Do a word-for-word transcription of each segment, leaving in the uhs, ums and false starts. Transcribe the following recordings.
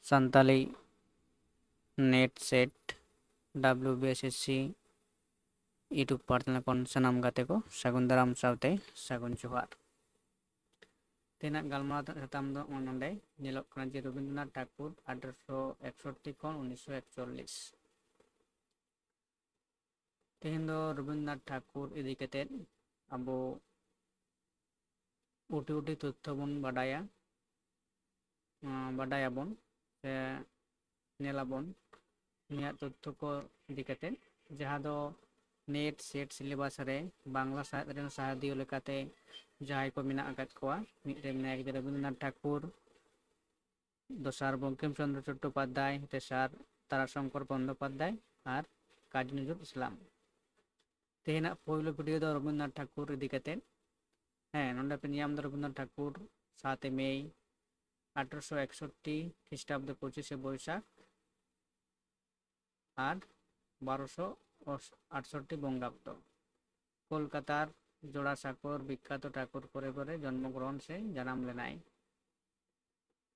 Santali NET SET WBSSC YouTube ᱯᱟᱨ channel ᱠᱷᱚᱱ ᱥᱟᱱᱟᱢ ᱜᱟᱛᱮ ᱠᱚ ᱥᱟᱹᱜᱩᱱ ᱫᱟᱨᱟᱢ ᱥᱟᱶᱛᱮ ᱥᱟᱹᱜᱩᱱ ᱡᱚᱦᱟᱨ᱾ ᱛᱮᱦᱮᱧᱟᱜ ᱜᱟᱞᱢᱟᱨᱟᱣ ᱥᱟᱛᱟᱢ ᱫᱚ ᱱᱚᱜᱼᱚᱭ ᱱᱚᱰᱮ ᱧᱮᱞᱚᱜ ᱠᱟᱱᱟ ᱡᱮ ᱨᱚᱵᱤᱱᱫᱨᱚᱱᱟᱛᱷ ᱴᱷᱟᱠᱩᱨ ᱟᱴᱷᱨᱚᱥᱚ ᱮᱠᱥᱚᱴᱴᱤ ᱠᱷᱚᱱ ᱩᱱᱤᱥᱥᱚ ᱮᱠᱪᱚᱞᱞᱤᱥ᱾ ᱛᱮᱦᱮᱧ ᱫᱚ ᱨᱚᱵᱤᱱᱫᱨᱚᱱᱟᱛᱷ ᱴᱷᱟᱠᱩᱨ ᱤᱫᱤ ᱠᱟᱛᱮᱫ ᱟᱵᱚ ᱩᱴᱤ ᱩᱴᱤ ᱛᱚᱛᱛᱷᱚ ᱵᱚᱱ ᱵᱟᱰᱟᱭᱟ, ᱟᱸ, ᱵᱟᱰᱟᱭᱟᱵᱚᱱ ᱥᱮ ᱧᱮᱞᱟᱵᱚᱱ ᱩᱱᱤᱭᱟᱜ ᱛᱚᱛᱛᱷᱚ ᱠᱚ ᱤᱫᱤ ᱠᱟᱛᱮᱫ, ᱡᱟᱦᱟᱸ ᱫᱚ NET SET syllabus ᱨᱮ ᱵᱟᱝᱞᱟ ᱥᱟᱶᱦᱮᱫ ᱨᱮᱱ ᱥᱟᱦᱮᱫᱤᱭᱟᱹ ᱞᱮᱠᱟᱛᱮ ᱡᱟᱦᱟᱸᱭ ᱠᱚ ᱢᱮᱱᱟᱜ ᱟᱠᱟᱫ ᱠᱚᱣᱟ᱾ ᱢᱤᱫ ᱨᱮ ᱢᱮᱱᱟᱭᱟ ᱨᱚᱵᱤᱱᱫᱨᱚᱱᱟᱛᱷ ᱴᱷᱟᱠᱩᱨ, ᱫᱚᱥᱟᱨ ᱵᱚᱝᱠᱤᱢ ᱪᱚᱸᱫᱽᱨᱚ ᱪᱚᱴᱴᱳᱯᱟᱫᱽᱫᱷᱟᱭ, ᱛᱮᱥᱟᱨ ᱛᱟᱨᱟᱥᱚᱝᱠᱚᱨ ᱵᱚᱱᱫᱳᱯᱟᱫᱽᱫᱷᱟᱭ ᱟᱨ ᱠᱟᱡᱤ ᱱᱚᱡᱨᱩᱞ ᱤᱥᱞᱟᱢ᱾ ᱛᱮᱦᱮᱧᱟᱜ ᱯᱳᱭᱞᱳ ᱵᱷᱤᱰᱤᱭᱳ ᱫᱚ ᱨᱚᱵᱤᱱᱫᱨᱚᱱᱟᱛᱷ ᱴᱷᱟᱠᱩᱨ ᱤᱫᱤ ᱠᱟᱛᱮᱫ᱾ ᱦᱮᱸ, ᱱᱚᱰᱮ ᱯᱮ ᱧᱟᱢ ᱮᱫᱟ ᱨᱚᱵᱤᱱᱫᱨᱚᱱᱟᱛᱷ ᱴᱷᱟᱠᱩᱨ, ᱥᱟᱛᱮ ᱢᱮᱭ ᱟᱴᱷᱨᱚᱥᱚ ᱮᱠᱥᱚᱴᱴᱤ ᱠᱷᱨᱤᱥᱴᱟᱵᱫᱚ ᱯᱚᱸᱪᱤᱥᱮ ᱵᱳᱭᱥᱟᱠᱷ ᱟᱨ ᱵᱟᱨᱚᱥᱚ ᱟᱴᱥᱚᱴᱴᱤ ᱵᱚᱝᱜᱟᱵᱫᱚ᱾ ᱠᱳᱞᱠᱟᱛᱟᱨ ᱡᱳᱲᱟᱥᱟᱸᱠᱳᱨ ᱵᱤᱠᱠᱷᱟᱛᱚ ᱴᱷᱟᱠᱩᱨ ᱯᱚᱨᱤᱵᱟᱨ ᱨᱮ ᱡᱚᱱᱢᱚ ᱜᱨᱚᱦᱚᱱ ᱥᱮ ᱡᱟᱱᱟᱢ ᱞᱮᱱᱟᱭ᱾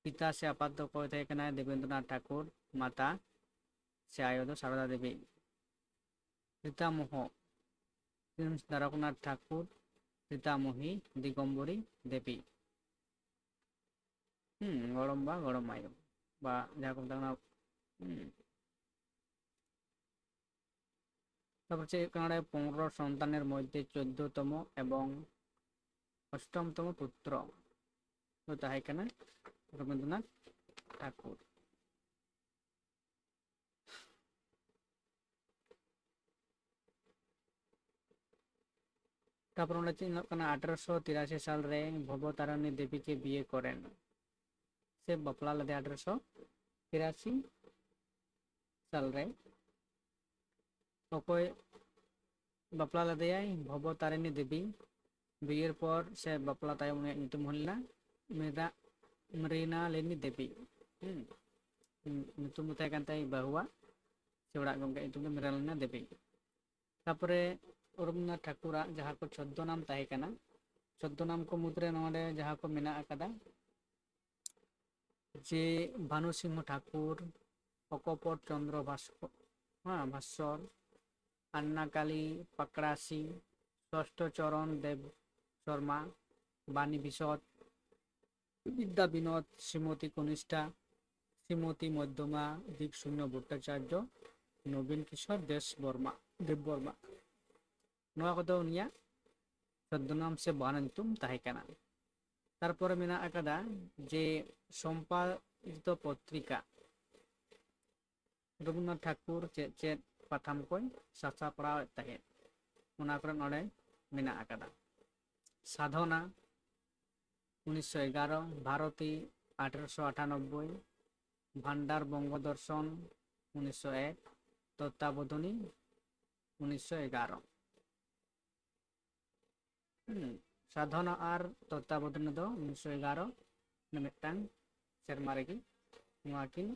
ᱯᱤᱛᱟ ᱥᱮ ᱟᱯᱟᱛ ᱫᱚ ᱚᱠᱚᱭ ᱛᱟᱦᱮᱸ ᱠᱟᱱᱟᱭ? ᱫᱮᱵᱮᱱᱫᱨᱚᱱᱟᱛᱷ ᱴᱷᱟᱠᱩᱨ᱾ ᱢᱟᱛᱟ ᱥᱮ ᱟᱭᱳ ᱫᱚ ᱥᱟᱨᱚᱫᱟ ᱫᱮᱵᱤ᱾ ᱯᱤᱛᱟᱢᱚᱦᱚ ᱯᱨᱤᱱᱥ ᱫᱟᱨᱚᱠᱱᱟᱛᱷ ᱴᱷᱟᱠᱩᱨ, ᱯᱤᱛᱟᱢᱚᱦᱤ ᱫᱤᱜᱚᱢᱵᱚᱨᱤ ᱫᱮᱵᱤ᱾ ᱦᱩᱸ, ᱜᱚᱲᱚᱢ ᱵᱟ, ᱜᱚᱲᱚᱢ ᱟᱭᱳ ᱵᱟ ᱡᱟᱦᱟᱸ ᱠᱚ ᱢᱮᱛᱟᱜ ᱠᱟᱱᱟ᱾ ᱦᱩᱸ᱾ ᱛᱟᱨᱯᱚᱨ ᱪᱮᱫ ᱦᱩᱭᱩᱜ ᱠᱟᱱᱟ ᱱᱚᱰᱮ, ᱯᱚᱱᱨᱚ ᱥᱚᱱᱛᱟᱱᱮᱨ ᱢᱚᱫᱽᱫᱷᱮ ᱪᱳᱫᱽᱫᱷᱚᱛᱚᱢᱚ ᱮᱵᱚᱝ ᱚᱥᱴᱚᱢᱛᱚᱢᱚ ᱯᱩᱛᱨᱚ ᱫᱚ ᱛᱟᱦᱮᱸ ᱠᱟᱱᱟ ᱨᱚᱵᱤᱱᱫᱨᱚᱱᱟᱛᱷ ᱴᱷᱟᱠᱩᱨ᱾ ᱛᱟᱨᱯᱚᱨ ᱚᱸᱰᱮ ᱪᱮᱫ ᱧᱮᱞᱚᱜ ᱠᱟᱱᱟ, ᱟᱴᱷᱨᱚᱥᱚ ᱛᱤᱨᱟᱥᱤ ᱥᱟᱞ ᱨᱮ ᱵᱷᱚᱵᱚ ᱛᱟᱨᱤᱱᱤ ᱫᱮᱵᱤ ᱠᱮ ᱵᱤᱭᱮ ᱠᱚᱨᱮᱱ, ᱥᱮ ᱵᱟᱯᱞᱟ ᱞᱮᱫᱮᱭᱟ ᱟᱴᱷᱨᱚᱥᱚ ᱛᱤᱨᱟᱥᱤ ᱥᱟᱞ ᱨᱮ᱾ ᱚᱠᱚᱭ ᱵᱟᱯᱞᱟ ᱞᱮᱫᱮᱭᱟᱭ? ᱵᱷᱚᱵᱚ ᱛᱟᱨᱤᱱᱤ ᱫᱮᱵᱤ᱾ ᱵᱤᱭᱮᱨ ᱯᱚᱨ ᱥᱮ ᱵᱟᱯᱞᱟ ᱛᱟᱭᱚᱢ ᱩᱱᱤᱭᱟᱜ ᱧᱩᱛᱩᱢ ᱦᱩᱭ ᱞᱮᱱᱟ ᱢᱨᱤᱱᱟ-, ᱢᱨᱤᱱᱟᱞᱤᱱᱤ ᱫᱮᱵᱤ᱾ ᱦᱩᱸ᱾ ᱧᱩᱛᱩᱢ ᱫᱚ ᱛᱟᱦᱮᱸ ᱠᱟᱱ ᱛᱟᱭᱟ ᱵᱟᱹᱦᱩᱣᱟᱜ ᱥᱮ ᱚᱲᱟᱜ ᱜᱚᱢᱠᱮᱭᱟᱜ ᱧᱩᱛᱩᱢ ᱫᱚ ᱢᱨᱤᱱᱟᱞᱤᱱᱤ ᱫᱮᱵᱤ᱾ ᱛᱟᱯᱚᱨᱮ ᱨᱚᱵᱤᱱᱫᱨᱚᱱᱟᱛᱷ ᱴᱷᱟᱠᱩᱨᱟᱜ ᱡᱟᱦᱟᱸ ᱠᱚ ᱪᱷᱚᱫᱽᱫᱚ ᱱᱟᱢ ᱛᱟᱦᱮᱸ ᱠᱟᱱᱟ, ᱪᱷᱚᱫᱽᱫᱚ ᱱᱟᱢ ᱠᱚ ᱢᱩᱫᱽᱨᱮ ᱱᱚᱰᱮ ᱡᱟᱦᱟᱸ ᱠᱚ ᱢᱮᱱᱟᱜ ᱟᱠᱟᱫᱟ, ᱡᱮ ᱵᱷᱟᱱᱩ ᱥᱤᱝᱦᱚ ᱴᱷᱟᱠᱩᱨ, ᱚᱠᱚᱯᱚᱴ ᱪᱚᱱᱫᱨᱚ ᱵᱷᱟᱥᱠᱚ-, ᱦᱮᱸ, ᱵᱷᱟᱥᱠᱚᱨ, ᱟᱱᱱᱟᱠᱟᱞᱤ ᱯᱟᱠᱲᱟᱥᱤ, ᱥᱚᱥᱴᱷᱚ ᱪᱚᱨᱚᱱ ᱫᱮᱵ ᱥᱚᱨᱢᱟ, ᱵᱟᱱᱤ ᱵᱤᱥᱚᱫ, ᱵᱤᱫᱽᱫᱟ ᱵᱤᱱᱳᱫ, ᱥᱨᱤᱢᱚᱛᱤ ᱠᱚᱱᱤᱥᱴᱷᱟ, ᱥᱨᱤᱢᱚᱛᱤ ᱢᱚᱫᱽᱫᱷᱚᱢᱟ, ᱫᱤᱯ ᱥᱩᱱᱭᱚ ᱵᱷᱚᱴ্টাচার্য, ᱱᱚᱵᱤᱱ ᱠᱤᱥᱳᱨ ᱫᱮᱥ ᱵᱚᱨᱢᱟ, ᱫᱮᱵ ᱵᱚᱨᱢᱟ᱾ ᱱᱚᱣᱟ ᱠᱚᱫᱚ ᱩᱱᱤᱭᱟᱜ ᱪᱷᱚᱫᱽᱫᱚᱱᱟᱢ ᱥᱮ ᱵᱟᱦᱱᱟ ᱧᱩᱛᱩᱢ ᱛᱟᱦᱮᱸ ᱠᱟᱱᱟ᱾ ᱛᱟᱨᱯᱚᱨᱮ ᱢᱮᱱᱟᱜ ᱟᱠᱟᱫᱟ ᱡᱮ ᱥᱚᱢᱯᱟᱫᱤᱛᱚ ᱯᱚᱛᱨᱤᱠᱟ, ᱨᱚᱵᱤᱱᱫᱨᱚᱱᱟᱛᱷ ᱴᱷᱟᱠᱩᱨ ᱪᱮᱫ ᱪᱮᱫ ᱯᱟᱛᱷᱟᱢ ᱠᱚᱭ ᱥᱟᱥᱟᱯᱲᱟᱣᱮᱫ ᱛᱟᱦᱮᱸᱫ, ᱚᱱᱟ ᱠᱚᱨᱮ ᱱᱚᱰᱮ ᱢᱮᱱᱟᱜ ᱟᱠᱟᱫᱟ᱾ ᱥᱟᱫᱷᱚᱱᱟ ᱩᱱᱤᱥᱥᱚ ᱮᱜᱟᱨᱚ, ᱵᱷᱟᱨᱚᱛᱤ ᱟᱴᱷᱨᱚᱥᱚ ᱟᱴᱷᱟᱱᱚᱵᱵᱳᱭ, ᱵᱷᱟᱱᱰᱟᱨ ᱵᱚᱝᱜᱚ ᱫᱚᱨᱥᱚᱱ ᱩᱱᱤᱥᱥᱚ ᱮᱠ, ᱛᱚᱛᱛᱟᱵᱳᱫᱷᱚᱱᱤ ᱩᱱᱤᱥᱥᱚ ᱮᱜᱟᱨᱚ᱾ ᱦᱩᱸ, ᱥᱟᱫᱷᱚᱱᱟ ᱟᱨ ᱛᱚᱛᱛᱟᱵᱳᱫᱷᱚᱱᱤ ᱫᱚ ᱩᱱᱤᱥᱥᱚ ᱮᱜᱟᱨᱚ ᱢᱤᱫᱴᱟᱝ ᱥᱮᱨᱢᱟ ᱨᱮᱜᱮ ᱱᱚᱣᱟ ᱠᱤᱱ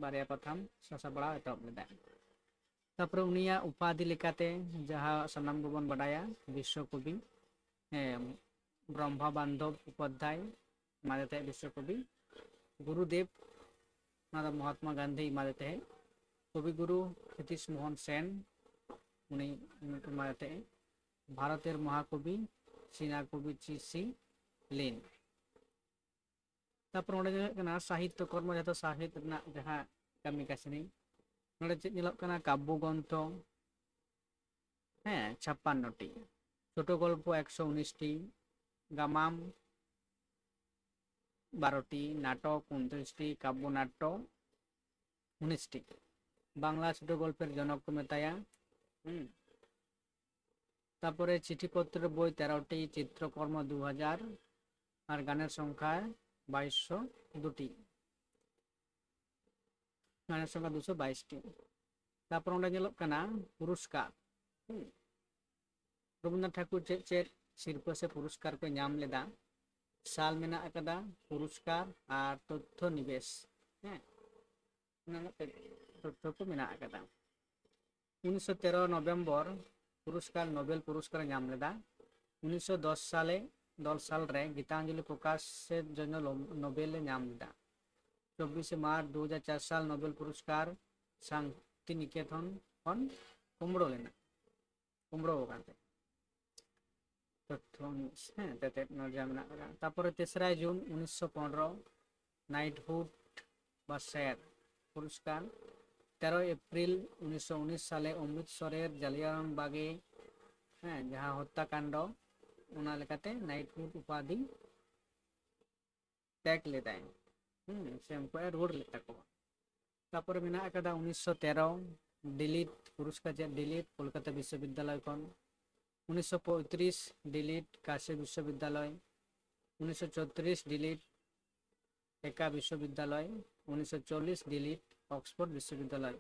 ᱵᱟᱨᱭᱟ ᱯᱟᱛᱷᱟᱢ ᱥᱟᱥᱟᱯᱲᱟᱣ ᱮᱛᱚᱦᱚᱵ ᱞᱮᱫᱟ᱾ ᱛᱟᱯᱚᱨᱮ ᱩᱱᱤᱭᱟᱜ ᱩᱯᱟᱫᱷᱤ ᱞᱮᱠᱟᱛᱮ ᱡᱟᱦᱟᱸ ᱥᱟᱱᱟᱢ ᱜᱮᱵᱚᱱ ᱵᱟᱰᱟᱭᱟ, ᱵᱤᱥᱥᱚ ᱠᱚᱵᱤ, ᱦᱮᱸ, ᱵᱨᱚᱦᱢᱟ ᱵᱟᱱᱫᱷᱚᱵ ᱩᱯᱟᱫᱷᱭᱟᱭ ᱮᱢᱟᱫᱮ ᱛᱟᱦᱮᱸᱫ ᱵᱤᱥᱥᱚ ᱠᱚᱵᱤ᱾ ᱜᱩᱨᱩᱫᱮᱵ, ᱚᱱᱟ ᱫᱚ ᱢᱚᱦᱟᱛᱢᱟ ᱜᱟᱱᱫᱷᱤ ᱮᱢᱟᱫᱮ ᱛᱟᱦᱮᱸᱫ᱾ ᱠᱚᱵᱤ ᱜᱩᱨᱩ ᱠᱷᱤᱛᱤᱥ ᱢᱳᱦᱚᱱ ᱥᱮᱱ, ᱩᱱᱤ ᱮᱢᱟᱫᱮ ᱛᱟᱦᱮᱸᱫ᱾ ᱵᱷᱟᱨᱚᱛᱮᱨ ᱢᱚᱦᱟᱠᱚᱵᱤ, ᱪᱤᱱᱟ ᱠᱚᱵᱤ ᱪᱤ ᱥᱤ ᱞᱤᱱ᱾ ᱛᱟᱯᱚᱨ ᱚᱸᱰᱮ ᱦᱩᱭᱩᱜ ᱠᱟᱱᱟ ᱥᱟᱦᱤᱛᱛᱚ ᱠᱚᱨᱢᱚ, ᱡᱟᱦᱟᱸ ᱫᱚ ᱥᱟᱶᱦᱮᱫ ᱨᱮᱱᱟᱜ ᱡᱟᱦᱟᱸ ᱠᱟᱹᱢᱤ ᱠᱟᱹᱥᱱᱤ᱾ ᱱᱚᱰᱮ ᱪᱮᱫ ᱧᱮᱞᱚᱜ ᱠᱟᱱᱟ? ᱠᱟᱵᱽᱵᱚ ᱜᱨᱚᱱᱛᱷᱚ, ᱦᱮᱸ, ᱪᱷᱟᱯᱯᱟᱱᱱᱚ ᱴᱤ, ᱪᱷᱳᱴᱳ ᱜᱚᱞᱯᱚ ᱮᱠᱥᱚ ᱩᱱᱤᱥ ᱴᱤ, ᱜᱟᱢᱟᱢ ᱵᱟᱨᱚ ᱴᱤ, ᱱᱟᱴᱚᱠ ᱩᱱᱛᱨᱤᱥ ᱴᱤ, ᱠᱟᱵᱽᱵᱚ ᱱᱟᱴᱴᱚ ᱩᱱᱤᱥ ᱴᱤ᱾ ᱵᱟᱝᱞᱟ ᱪᱷᱳᱴᱳ ᱜᱚᱞᱯᱮᱨ ᱡᱚᱱᱚᱠ ᱠᱚ ᱢᱮᱛᱟᱭᱟ᱾ ᱦᱩᱸ᱾ ᱛᱟᱯᱚᱨᱮ ᱪᱤᱴᱷᱤ ᱯᱚᱛᱨᱚ ᱵᱳᱭ ᱛᱮᱨᱚ ᱴᱤ, ᱪᱤᱛᱨᱚᱠᱚᱨᱢᱚ ᱫᱩ ᱦᱟᱡᱟᱨ, ᱟᱨ ᱜᱟᱱᱮᱨ ᱥᱚᱝᱠᱷᱟ ᱵᱟᱭᱤᱥᱥᱚ ᱫᱩ ᱴᱤ᱾ ᱜᱟᱱᱮᱨ ᱥᱚᱝᱠᱷᱟ ᱫᱩᱥᱚ ᱵᱟᱭᱤᱥ ᱴᱤ᱾ ᱛᱟᱯᱚᱨ ᱚᱸᱰᱮ ᱧᱮᱞᱚᱜ ᱠᱟᱱᱟ ᱯᱩᱨᱚᱥᱠᱟᱨ᱾ ᱦᱩᱸ᱾ ᱨᱚᱵᱤᱱᱫᱨᱚᱱᱟᱛᱷ ᱴᱷᱟᱠᱩᱨ ᱪᱮᱫ ᱪᱮᱫ ᱥᱤᱨᱯᱟᱹ ᱥᱮ ᱯᱩᱨᱚᱥᱠᱟᱨ ᱠᱚ ᱧᱟᱢ ᱞᱮᱫᱟ? ᱥᱟᱞ ᱢᱮᱱᱟᱜ ᱟᱠᱟᱫᱟ, ᱯᱩᱨᱚᱥᱠᱟᱨ ᱟᱨ ᱛᱚᱛᱛᱷᱚ ᱱᱤᱵᱮᱥ᱾ ᱦᱮᱸ, ᱚᱱᱟ ᱢᱤᱫᱴᱮᱡ ᱛᱚᱛᱛᱷᱚ ᱠᱚ ᱢᱮᱱᱟᱜ ᱟᱠᱟᱫᱟ᱾ ᱩᱱᱤᱥᱥᱚ ᱛᱮᱨᱚ ᱱᱚᱵᱷᱮᱢᱵᱚᱨ ᱯᱩᱨᱚᱥᱠᱟᱨ, ᱱᱳᱵᱮᱞ ᱯᱩᱨᱚᱥᱠᱟᱨ ᱮ ᱧᱟᱢ ᱞᱮᱫᱟ᱾ ᱩᱱᱤᱥᱥᱚ ᱫᱚᱥ ᱥᱟᱞᱮ, ᱫᱚᱥ ᱥᱟᱞ ᱨᱮ ᱜᱤᱛᱟᱧᱡᱚᱞᱤ ᱯᱨᱚᱠᱟᱥ ᱥᱮᱫ ᱡᱚᱱᱚ ᱞᱚᱢ-, ᱱᱳᱵᱮᱞ ᱮ ᱧᱟᱢ ᱞᱮᱫᱟ᱾ ᱪᱚᱵᱵᱤᱥᱮ ᱢᱟᱨᱪ ᱫᱩ ᱦᱟᱡᱟᱨ ᱪᱟᱨ ᱥᱟᱞ ᱱᱳᱵᱮᱞ ᱯᱩᱨᱚᱥᱠᱟᱨ ᱥᱟᱱᱛᱤ ᱱᱤᱠᱮᱛᱚᱱ ᱠᱷᱚᱱ ᱠᱩᱢᱵᱽᱲᱩ ᱞᱮᱱᱟ, ᱠᱩᱢᱵᱽᱲᱩ ᱟᱠᱟᱱ ᱛᱟᱭᱟ᱾ ᱛᱚᱛᱛᱷᱚ ᱚᱱᱩ-, ᱦᱮᱸ, ᱛᱮᱛᱮᱫ ᱱᱚᱣᱟ ᱡᱟ ᱢᱮᱱᱟᱜ ᱟᱠᱟᱫᱟ᱾ ᱛᱟᱯᱚᱨᱮ ᱛᱮᱥᱨᱟᱭ ᱡᱩᱱ ᱩᱱᱤᱥᱥᱚ ᱯᱚᱱᱨᱚ, ᱱᱟᱭᱤᱴᱦᱩᱰ ᱵᱟ ᱥᱮᱨ ᱯᱩᱨᱚᱥᱠᱟᱨ᱾ ᱛᱮᱨᱚᱭ ᱮᱯᱨᱤᱞ ᱩᱱᱤᱥᱥᱚ ᱩᱱᱤᱥ ᱥᱟᱞᱮ ᱚᱢᱨᱤᱛᱥᱚᱨᱮᱨ ᱡᱟᱞᱤᱭᱟᱱ ᱵᱟᱜᱮ, ᱦᱮᱸ, ᱡᱟᱦᱟᱸ ᱦᱚᱛᱛᱟᱠᱟᱱᱰ, ᱚᱱᱟ ᱞᱮᱠᱟᱛᱮ ᱱᱟᱭᱤᱴᱦᱩᱰ ᱩᱯᱟᱫᱷᱤ ᱛᱮᱜ ᱞᱮᱫᱟᱭ᱾ ᱦᱩᱸ, ᱥᱮ ᱩᱱᱠᱩᱣᱟᱜ ᱮ ᱨᱩᱣᱟᱹᱲ ᱞᱮᱫ ᱛᱟᱠᱚᱣᱟ᱾ ᱛᱟᱯᱚᱨᱮ ᱢᱮᱱᱟᱜ ᱟᱠᱟᱫᱟ ᱩᱱᱤᱥᱥᱚ ᱛᱮᱨᱚ, ᱰᱤᱞᱤᱴ ᱯᱩᱨᱚᱥᱠᱟᱨ ᱪᱮᱫ ᱰᱤᱞᱤᱴ ᱠᱳᱞᱠᱟᱛᱟ ᱵᱤᱥᱥᱚᱵᱤᱫᱽᱫᱟᱞᱚᱭ ᱠᱷᱚᱱ, ᱩᱱᱤᱥᱥᱚ ᱯᱚᱸᱭᱛᱨᱤᱥ, ᱰᱤᱞᱤᱴ ᱠᱟᱥᱤ ᱵᱤᱥᱥᱚᱵᱤᱫᱽᱫᱟᱞᱚᱭ, ᱩᱱᱤᱥᱥᱚ ᱪᱷᱚᱛᱨᱤᱥ, ᱰᱤᱞᱤᱴ ᱰᱷᱟᱠᱟ ᱵᱤᱥᱥᱚᱵᱤᱫᱽᱫᱟᱞᱚᱭ, ᱩᱱᱤᱥᱥᱚ ᱪᱚᱞᱞᱤᱥ, ᱰᱤᱞᱤᱴ ᱚᱠᱥᱯᱷᱳᱨᱰ ᱵᱤᱥᱥᱚᱵᱤᱫᱽᱫᱟᱞᱚᱭ᱾